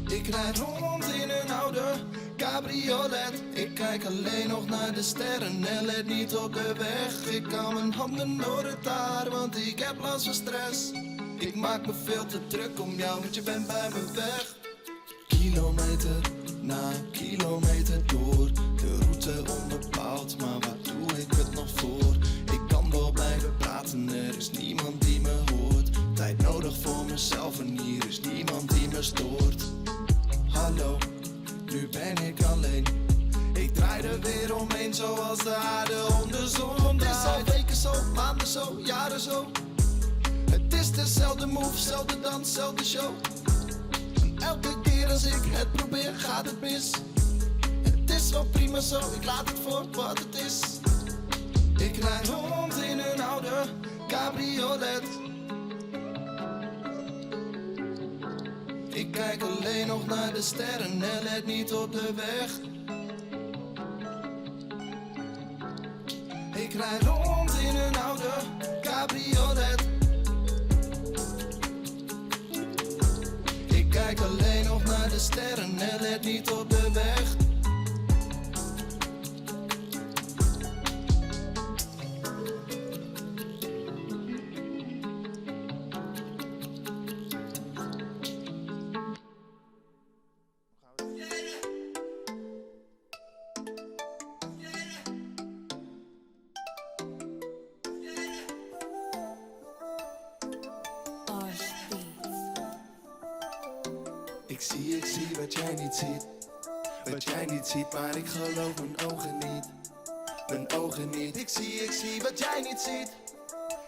Ik rijd rond in een oude cabriolet. Ik kijk alleen nog naar de sterren en let niet op de weg. Ik hou mijn handen door het haar, want ik heb last van stress. Ik maak me veel te druk om jou, want je bent bij me weg. Kilometer na kilometer door. De route onbepaald, maar waar doe ik het nog voor? Ik kan wel blijven praten, er is niemand die me hoort. Tijd nodig voor mezelf en hier is niemand die me stoort. Hallo, nu ben ik alleen. Ik draai er weer omheen zoals de aarde om de zon. Het is al weken zo, maanden zo, jaren zo. Het is dezelfde move, zelfde dans, zelfde show. En elke keer als ik het probeer, gaat het mis. Het is wel prima zo, ik laat het voor wat het is. Ik rijd rond in een oude cabriolet. Ik kijk alleen nog naar de sterren en let niet op de weg. Ik rijd rond in een oude cabriolet. Ik kijk alleen nog naar de sterren en let niet op de weg. Ik zie, ik zie wat jij niet ziet. Wat jij niet ziet, maar ik geloof mijn ogen niet. Mijn ogen niet. Ik zie, ik zie wat jij niet ziet.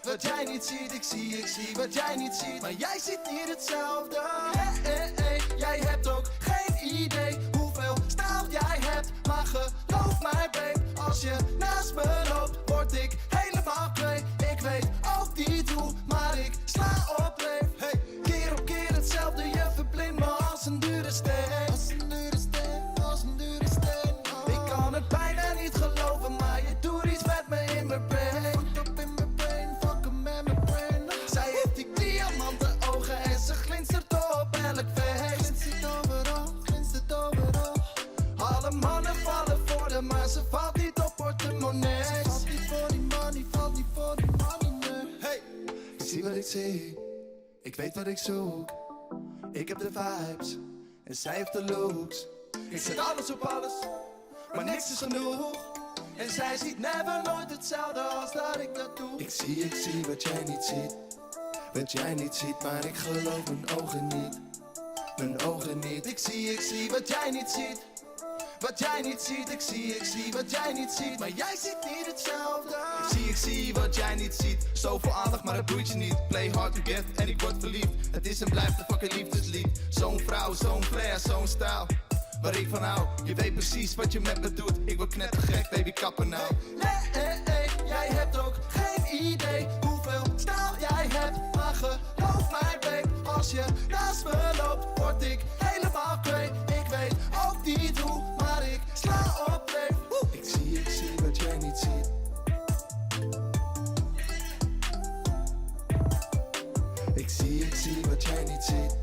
Wat jij niet ziet, ik zie, ik zie wat jij niet ziet. Maar jij ziet niet hetzelfde. Hey, hey, hey, jij hebt ook geen idee hoeveel staal jij hebt. Maar geloof mij, babe, als je naast me loopt, word ik helemaal kwijt. Ik weet ook niet hoe, maar ik sla op leef. Hey, keer op keer hetzelfde, je verblindt me als een dure steen. Als een dure steen, als een dure steen. Ik kan het bijna niet geloven, maar je doet iets met me in mijn brain. Fucked up in mijn brain, fuck up met mijn brain. Zij heeft die diamanten ogen en ze glinstert op elk feest. Glinstert overal, glinstert overal. Alle mannen vallen voor de, maar ze valt niet op portemonnee. Ze valt niet voor die money, valt niet voor die money, nee. Hey, ik zie wat ik zie, ik weet wat ik zoek. Ik heb de vibes en zij heeft de looks. Ik zet alles op alles, maar niks is genoeg. En zij ziet never nooit hetzelfde als dat ik dat doe. Ik zie, ik zie wat jij niet ziet. Wat jij niet ziet, maar ik geloof mijn ogen niet. Mijn ogen niet. Ik zie, ik zie wat jij niet ziet. Wat jij niet ziet, ik zie, ik zie wat jij niet ziet. Maar jij ziet niet hetzelfde. Ik zie, ik zie wat jij niet ziet. Zoveel aandacht, maar het boeit je niet. Play hard to get en ik word verliefd. Het is en blijft een fucking liefdeslied. Zo'n vrouw, zo'n flair, zo'n stijl. Waar ik van hou, je weet precies wat je met me doet. Ik word knettergek, baby, kappen nou. Nee, nee, nee, jij hebt ook geen idee hoeveel staal jij hebt. Maar geloof mij, babe, als je naast me loopt, word ik helemaal kwijt. Ik weet ook niet hoe, maar ik sla op leef. Ik zie, ik zie wat jij niet ziet. Ik zie, ik zie wat jij niet ziet.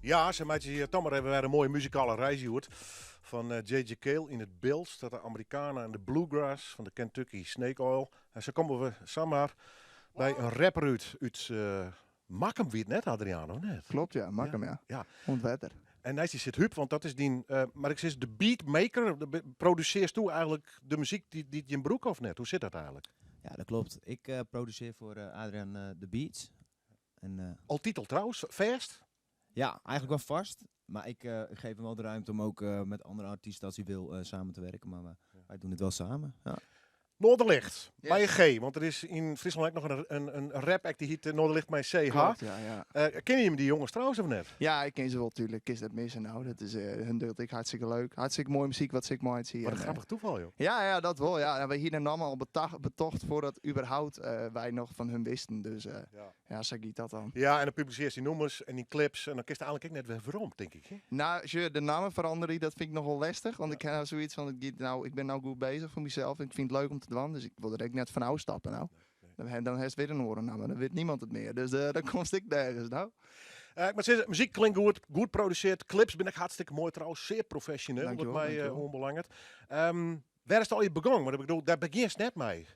Ja, ze maakt hier toch maar even weer een mooie muzikale reis hoort. Van J.J. Cale in het Bills, dat de Amerikanen en de Bluegrass van de Kentucky Snake Oil. En zo komen we samen bij een rapper uit Makkum, wie het net, Adriaan, of net? Klopt, ja, Makkum, ja. Ja. Ontwetter. En neist dy sit Huub, want dat is dyn, mar ik sis de beatmaker. Produsearst do eigentlik de muzyk dy't jim brûke of net? Hoe sit dat eigentlik? Ja, dat klopt. Ik produsear foar Adriaan de beats. En, Altyd al trouwens, fêst? Ja, eigenlijk wel vast. Maar ik geef hem wel de ruimte om ook met andere artiesten als hij wil samen te werken. Maar wij doen het wel samen. Ja. Noorderlicht, Yes. mei in G, want der is yn Fryslân ek noch in rap act dy hjit Noorderlicht mei CH. Klopt, ja, ja. Kenne jim dy jonges trouwens of net? Ja, ik ken se wol, tuurlijk. Kinst net misse nou. Dat is, hun docht ek hartstikke leuk. Hartstikke moaie muzyk wat se ek meitsje. Wat in En, grappich tafal, joh. Ja, ja, dat wol. Ja. En wy hiene namme al betocht foardat überhaupt wy noch fan hun wisten. Dus ja, sa giet dat dan. Ja, en dan publisearst dy nûmers en dy clips en dan kinst eigentlik ek net wer werom, tink ik. Hè? Nou, sjoch, de namme feranderje, dat fyn ik nochal lestich. Want ik ha nou soiets fan, it giet nou, ik bin nou goed bezich foar mysels en ik fyn it leuk om te dwaan, dus ik wol der ek net fan ôfstappe nou. Dan hast wer in oare namme, dan wit niemand it mear. Dus dan komst ek nergens, nou. Ik moat sizze, muzyk klinkt goed, goed produsearre, clips binne ek hartstikke moai trouwens, sear profesjoneel wat Dankjewol, my dankjewol. oanbelanget. Wêr is it allegear begûn? Want ik bedoel, dêr begjinst net mei.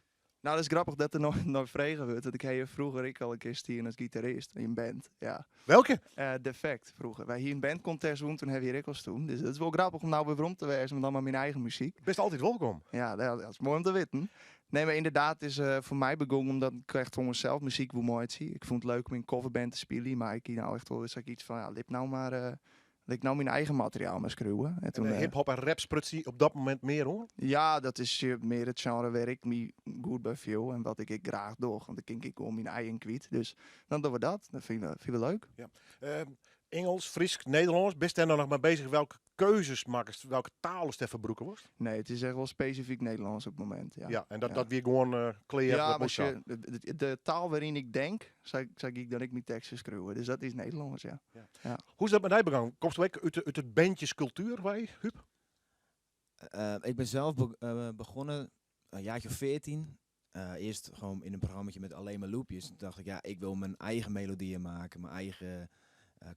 Nou, dat is grappich dat der noch frege wurdt. Want ik ha hjir froeger ek al in kear stien as gitarist yn in band. Ja. Welke? Defect, froeger. Wy hiene in bandcontest wûn, toen ha we hjir ek al stien. Dus dat is wol grappich om nou wer werom te wêzen, mar dan mei myn eigen muzyk. Bist altyd wolkom. Ja, dat is moai om te witten. Nee, mar ynderdaad is foar my begûn omdat ik echt foar mysels muzyk woe meitsje. Ik fûn it leuk om yn in coverband te spyljen, mar ik hie nou echt wol soiets fan, ja, lit nou mar, lit ik nou myn eigen materiaal mar skriuwe. En En toen, de hip-hop en rap spruts dy op dat momint mear oan? Ja, dat is mear it sjenre wêr't ik my goed by fiel en wat ik ek graach doch. Want dan kin ik gewoan myn eigen kwyt. Dus dan dogge we dat. Dat fine we leuk. Ja. Ingelsk, Frysk, Nederlânsk. Bist dêr no noch mei bezich welke keuzes makkest, welke taal ast dêrfoar brûke wolst? Nee, it is echt wol spesifyk Nederlânsk op it momint. Ja. Ja, en Ja. dat wie gewoan klear, Ja, dat mar moast sa. sjoch, de taal wêryn ik denk, sa gie ik dan ek myn teksten skriuwe. Dus dat is Nederlânsk, ja. Ja. Ja. Hoe is dat mei dy begûn? Komst do ek út it bandjeskultuer wei, Huub? Ik ben zelf begonnen een jaartje of 14. Eerst gewoon in een programmaatje met alleen maar loopjes. Toen dacht ik, ja, ik wil mijn eigen melodieën maken, mijn eigen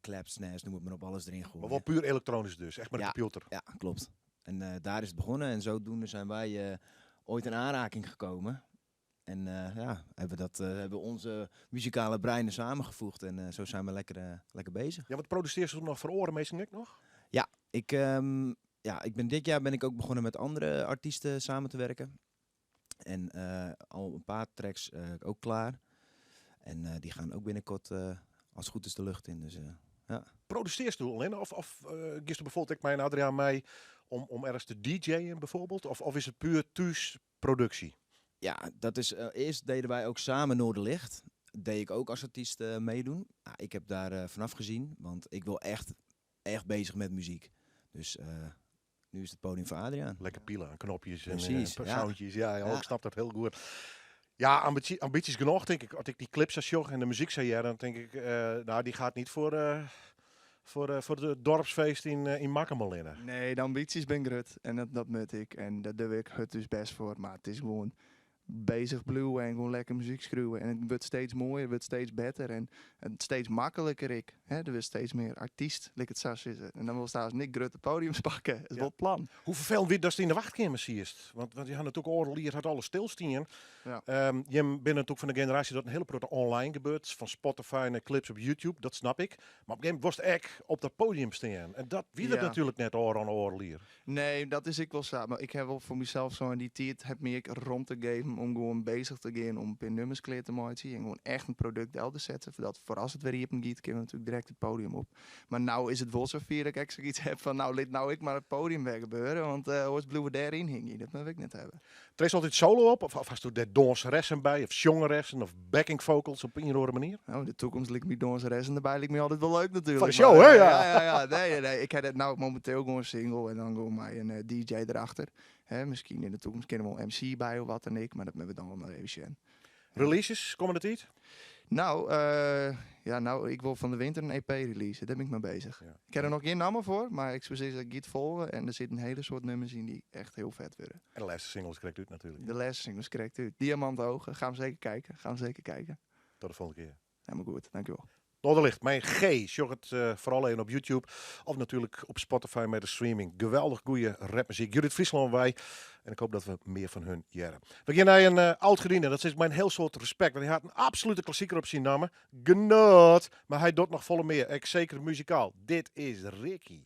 claps, snares, noem het maar op, alles erin gooien. Maar wel puur elektronisch dus, echt met de Ja, computer. ja, klopt. En daar is het begonnen en zodoende zijn wij ooit in aanraking gekomen. En ja, hebben dat, hebben onze muzikale breinen samengevoegd en zo zijn we lekker bezig. Ja, wat produceert ze nog voor oren, meestal ik nog? Ja, dit jaar ben ik ook begonnen met andere artiesten samen te werken. En al een paar tracks ook klaar. En die gaan ook binnenkort, als het goed is, de lucht in. Dus ja. Produceerst du alleen? Of giest du bijvoorbeeld ik mij en Adriaan mee om ergens te DJ'en bijvoorbeeld? Of is het puur thuis productie? Ja, dat is, eerst deden wij ook samen Noorderlicht. Deed ik ook als artiest meedoen. Nou, ik heb daar vanaf gezien, want ik wil echt, echt bezig met muziek. Dus nu is het podium voor Adriaan. Lekker pielen aan knopjes en Precies, ja. soundjes. Ja, ja, Ja. ik snap dat heel goed. Ja, ambities genoeg, denk ik. Als ik die clips zag en de muziek zou horen, dan denk ik, nou, die gaat niet voor het dorpsfeest in Makkum. Nee, de ambities ben grut en dat moet ik. En daar doe ik het dus best voor. Maar het is gewoon bezig blijven en gewoon lekker muziek schreeuwen. En het wordt steeds mooier, het wordt steeds beter en steeds makkelijker ik. Hè, er wordt steeds meer artiest, lik het zo zitten. En dan wil straks niet grote podiums pakken. Dat is wel het plan. Hoe vervelend wie dat in de wachtkamer ziest? Want je had natuurlijk oorlog, hier had alles stilstaan. Je bent natuurlijk van de generatie dat een hele grote online gebeurt. Van Spotify en clips op YouTube, dat snap ik. Maar op een gegeven moment was het echt op dat podium staan. En dat wie dat natuurlijk net oor aan oor hier. Nee, dat is ik wel zo. Maar ik heb wel voor mezelf zo in die tijd heb me ik rond te geven om gewoon bezig te gaan om een nummers klaar te maken en gewoon echt een product uit te zetten. Zodat voor als het weer hier op een giet, kunnen we natuurlijk direct het podium op. Maar nou is het wel zo fier dat ik echt zoiets heb van, nou, laat nou ik maar het podium weer gebeuren, want hoe is Blue daarin hing je? Dat moet ik net hebben. Treedt altijd solo op? Of hast du daar danseressen bij, of jongeressen, of backing vocals op een of andere manier? Nou, in de toekomst lijkt me danseressen erbij, lijkt me altijd wel leuk natuurlijk. Van de show, Maar, hè? Ja. ja, ja, ja. Nee, nee, nee. Ik heb het nou momenteel gewoon single en dan gewoon maar een DJ erachter. Hè, misschien in de toekomst kunnen we wel MC bij of wat dan ik, maar dat moeten we dan wel nog even zien. Releases, komen dat iets? Ik wil van de winter een EP releasen, daar ben ik mee bezig. Ik heb er nog geen namen voor, maar ik zou zeggen, ik ga het volgen en er zitten een hele soort nummers in die echt heel vet worden. En de laatste single is correct uit natuurlijk. De laatste single is correct uit. Diamant Ogen, ga hem zeker kijken, ga hem zeker kijken. Tot de volgende keer. Helemaal goed, dankjewel. Noorderlicht, mei in G. Sjoch it foaral even op YouTube of natuerlik op Spotify mei de streaming. Geweldich goede rapmuzyk. Judith Fryslân wei. En ik hoop dat we mear fan hun hearre. We gean nei in âld-gediende. Dat sis ik mei in hiel soad respekt, want hy hat in absolute klassiker op syn namme. Genot! Mar hy docht noch folle mear, ek seker muzikaal. Dit is Ricky.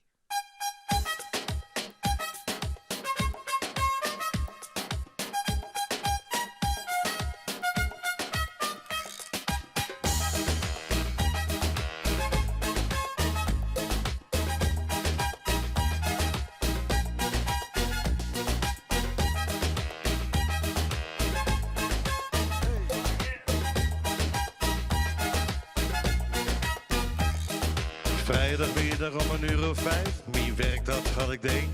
Vrijdagmiddag om een uur of vijf, mijn werk dat had ik deen.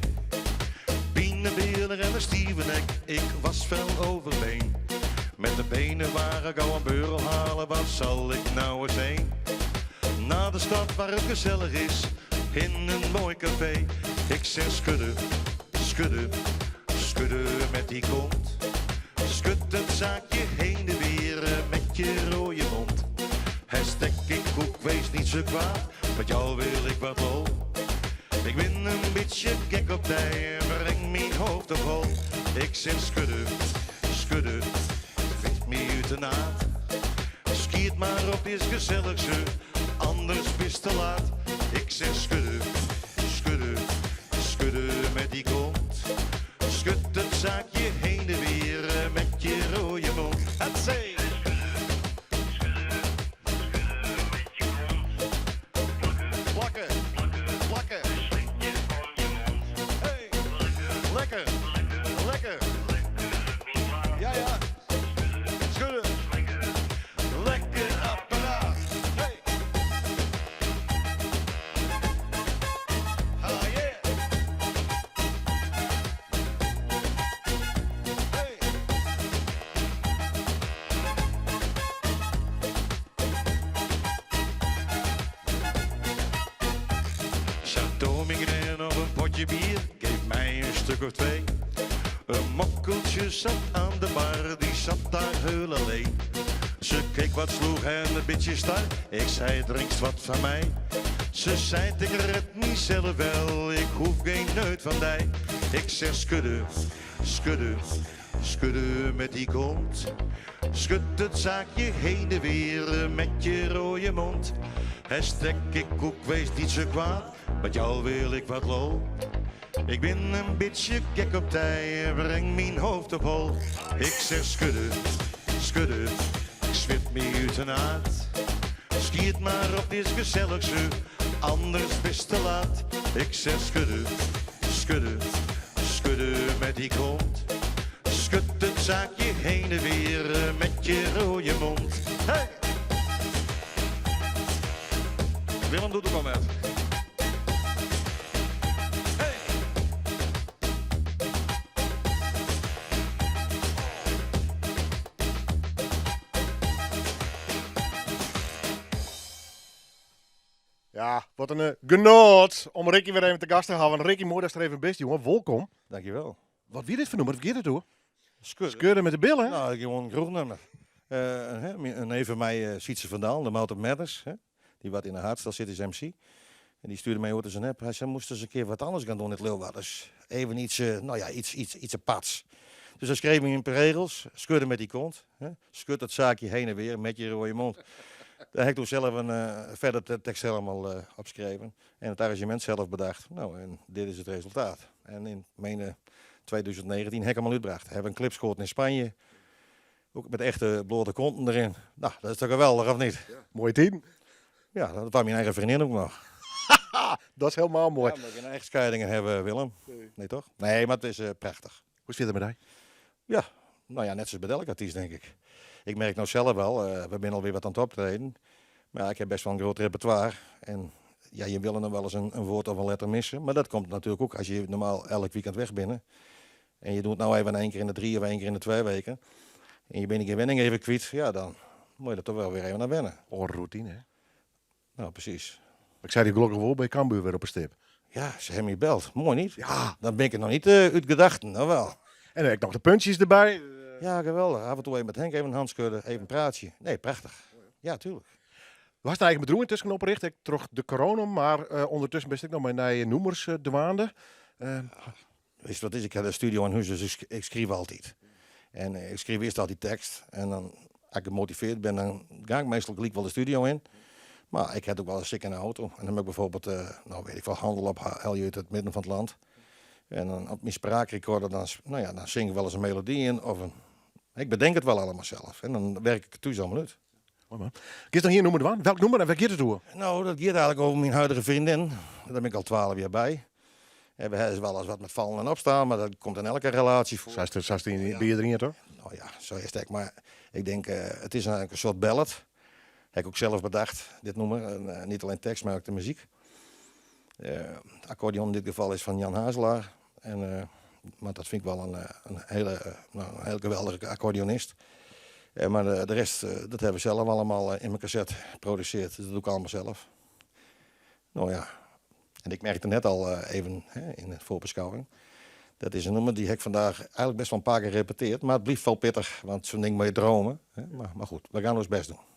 Pine en een stieve nek, ik was fel overbeen. Met de benen waren ik al een beurel halen, wat zal ik nou eens heen? Naar de stad waar het gezellig is, in een mooi café. Ik zeg schudden, schudden, schudden met die kont. Schud het zaakje heen en weer met je rode mond. Hashtag ik koek, wees niet zo kwaad, met jou wil ik wat lol. Ik ben een beetje gek op tij en breng mijn hoofd op hol. Ik zeg schudden, schudden, vind me uit de naad. Skiet maar op, is gezellig ze, anders is te laat. Ik zeg schudden, schudden, schudden met die kont. Schud het zaakje heen en weer met je rode mond. Het zee. Plakken, plakken. Hey. Lekker, lekker. Ja, ja. Schudden. Lekker apparaat. Hey. Ah, yeah. Hey. Chateau Migren of een potje bier, geef mij een stuk of twee. Een mokkeltje zat aan de bar, die zat daar heel alleen. Ze keek wat sloeg en een beetje star. Ik zei, drinkst wat van mij? Ze zei, ik red mezelf wel, ik hoef geen neut van dij. Ik zeg, schudden, schudden, schudden met die kont. Schud het zaakje heen en weer met je rode mond. Hashtag ik koek, wees niet zo kwaad, met jou wil ik wat lol. Ik ben een beetje gek op tij, breng mijn hoofd op hol. Ik zeg schudden, schudden, ik zwit me uit de naad. Skiet maar op, is gezellig zo, anders is te laat. Ik zeg schudden, schudden, schudden met die kont. Schud het zaakje heen en weer met je rode mond. Hey! Willem doet ook al met. Ja, wat een genot om Ricky weer even te gast te hebben. Ricky, mooi dat je er even bent, jongen. Welkom. Dankjewel. Wat wie dit voor nummer? Wat gaat het door? Schudden. Schudden met de billen, hè? Nou, gewoon een kroegnummer. Een neef van mij, Sietse van Daal, de Mountain Matters, hè, die wat in de hardstyle zit, is MC. En die stuurde mij ooit eens een app. Hij zei, moest eens een keer wat anders gaan doen in het Leeuwarders. Even iets, nou ja, iets, iets, iets aparts. Dus hij schreef me in een paar regels. Schudden met die kont. Hè? Schud dat zaakje heen en weer met je rode mond. Daar heb ik toen zelf een verder de tekst helemaal opgeschreven. En het arrangement zelf bedacht. Nou, en dit is het resultaat. En in mijn 2019 heb ik hem al uitgebracht. Hebben een clip geschoten in Spanje. Ook met echte blote konten erin. Nou, dat is toch geweldig, of niet? Ja. Mooi team. Ja, dat was mijn eigen vriendin ook nog. Dat is helemaal mooi. Ja, omdat we geen echtscheidingen hebben, Willem. Nee. Nee, toch? Nee, maar het is prachtig. Hoe zit het met jou? Ja, nou ja, net zoals bij elke artiest, denk ik. Ik merk nou zelf wel, we zijn alweer wat aan het optreden. Maar ja, ik heb best wel een groot repertoire. En ja, je wil er nog wel eens een woord of een letter missen. Maar dat komt natuurlijk ook als je normaal elk weekend weg bent. En je doet het nou even 1 keer in de 3 of 1 keer in de 2 weken. En je bent een wenning even kwijt. Ja, dan moet je er toch wel weer even naar wennen. Oh, routine, hè? Nou, precies. Ik zei die gelukkig wel bij Cambuur weer op een stip. Ja, ze hebben me gebeld. Mooi niet? Ja. Dan ben ik er nog niet uit gedachten, nou wel. En dan heb ik nog de puntjes erbij. Ja, geweldig. Af en toe even met Henk even een hand schudden, even een praatje. Nee, prachtig. Ja, tuurlijk. Do hast in eigen bedriuw yntusken oprjochte, ek troch de corona, mar ûndertusken bist ek noch mei nije nûmers dwaande. Witst wat it is, ik ha de studio yn hûs, dus ik skriuw altyd. En ik skriuw earst altyd tekst en dan as ik gemotiveerd bin, dan ga ik meastal gelyk wol de studio yn. Mar ik ha it ek wolris sik yn de auto. En dan moat ik bijvoorbeeld, no weet ik veel, handel ophelje út it midden fan it land. En dan op myn spraakrecorder, dan, no ja, dan sing ik wolris in melody yn of in, ik bedenk it wol allegear sels. En dan werk ik it thús allemaal út. Moai man. Kinst noch ien nûmer dwaan? Welk nûmer en wêr giet it oer? No, dat giet eigenlik oer myn huidige freondin. Dêr bin ik al 12 jier by. En we hawwe wolris wat met fallen en opstaan, mar dat komt yn elke relaasje foar. Sa is it by iderien toch? No ja, sa is it ek. Mar ik denk, it is eigenlik in soart ballad. Ha ik ek sels bedacht, dit nûmer. En niet alleen tekst, mar ek de muzyk. De accordeon in dit geval is fan Jan Hazelaar. En, mar dat fyn ik wol in hiele, no, in hiel geweldige accordeonist. Mar de rest, dat hawwe we sels allegear yn myn kaset produsearre. Dus dat doch ik allegear sels. No ja, en ik merkte net al even, hè, yn de foarbeskouwing. Dat is in nûmer dy ha ik vandaag eigenlik best wol in pear kear repetearre. Mar it bliuwt wol pittich, want sa'n ding moatte je dreame. Hè? Mar goed, we gean ús bêst dwaan.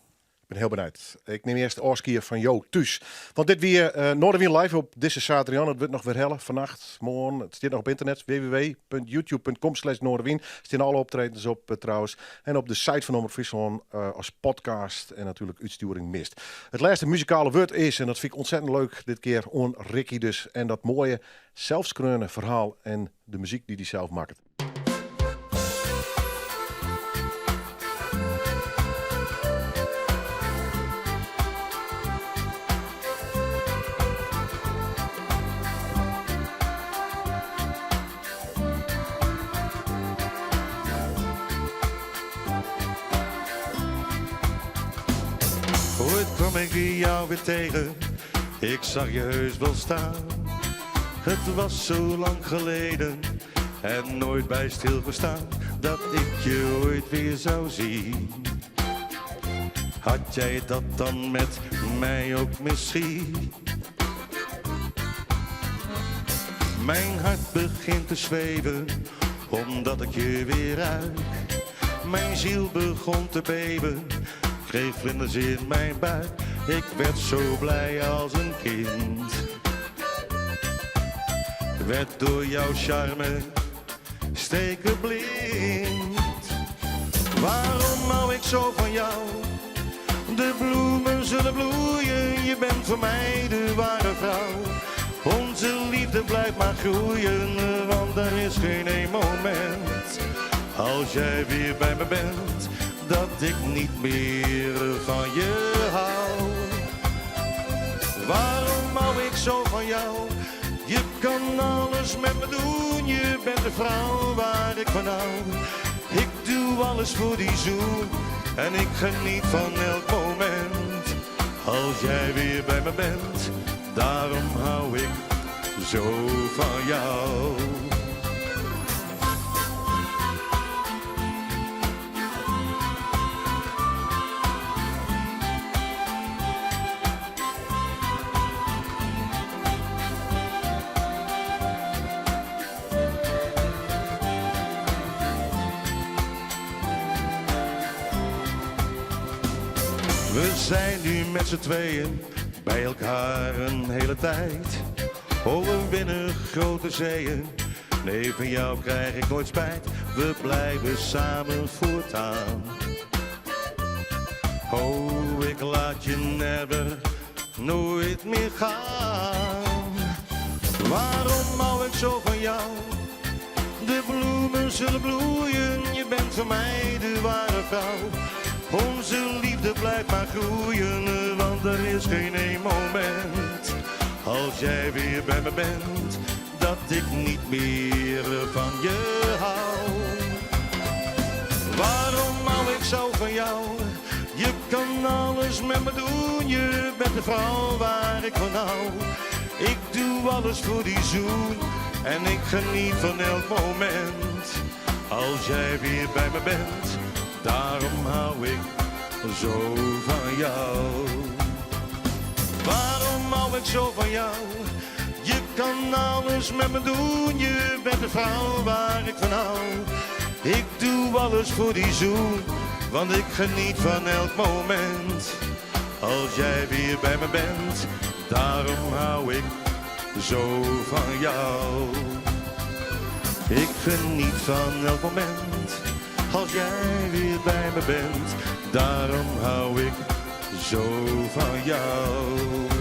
Ik bin hiel benijd. Ik nim earst ôfskie fan jo thús. Want dit wie Noardewyn Live op dizze saterdeitejûn. It wurdt noch werhelle fannacht, moarn. It stiet noch op ynternet, www.youtube.com slash Noardewyn. Steane alle optredens op trouwens. En op de site fan Omrop Fryslân as podcast en natuerlik útstjoering mist. It lêste muzikale wurd is, en dat fyn ik ûntsettend leuk dit kear, oan Ricky dus. En dat moaie selsskreaune ferhaal en de muzyk dy't hy sels makket. Ooit kwam ik jou weer tegen, ik zag je heus wel staan. Het was zo lang geleden en nooit bij stilgestaan dat ik je ooit weer zou zien. Had jij dat dan met mij ook misschien? Mijn hart begint te zweven, omdat ik je weer ruik. Mijn ziel begon te beven, kreeg vlinders in mijn buik. Ik werd zo blij als een kind. Werd door jouw charme stekeblind. Waarom hou ik zo van jou? De bloemen zullen bloeien, je bent voor mij de ware vrouw. Onze liefde blijft maar groeien, want er is geen één moment. Als jij weer bij me bent, dat ik niet meer van je hou. Waarom hou ik zo van jou? Je kan alles met me doen, je bent de vrouw waar ik van hou. Ik doe alles voor die zoen en ik geniet van elk moment. Als jij weer bij me bent, daarom hou ik zo van jou. We zijn nu met z'n tweeën bij elkaar een hele tijd. Oh, we winnen grote zeeën. Nee, van jou krijg ik nooit spijt. We blijven samen voortaan. Oh, ik laat je never, nooit meer gaan. Waarom hou ik zo van jou? De bloemen zullen bloeien, je bent voor mij de ware vrouw. Onze liefde blijft maar groeien, want er is geen één moment. Als jij weer bij me bent, dat ik niet meer van je hou. Waarom hou ik zo van jou? Je kan alles met me doen, je bent de vrouw waar ik van hou. Ik doe alles voor die zoen en ik geniet van elk moment. Als jij weer bij me bent, daarom hou ik zo van jou. Waarom hou ik zo van jou? Je kan alles met me doen, je bent de vrouw waar ik van hou. Ik doe alles voor die zoen, want ik geniet van elk moment. Als jij weer bij me bent, daarom hou ik zo van jou. Ik geniet van elk moment als jij weer bij me bent. Daarom hou ik zo van jou.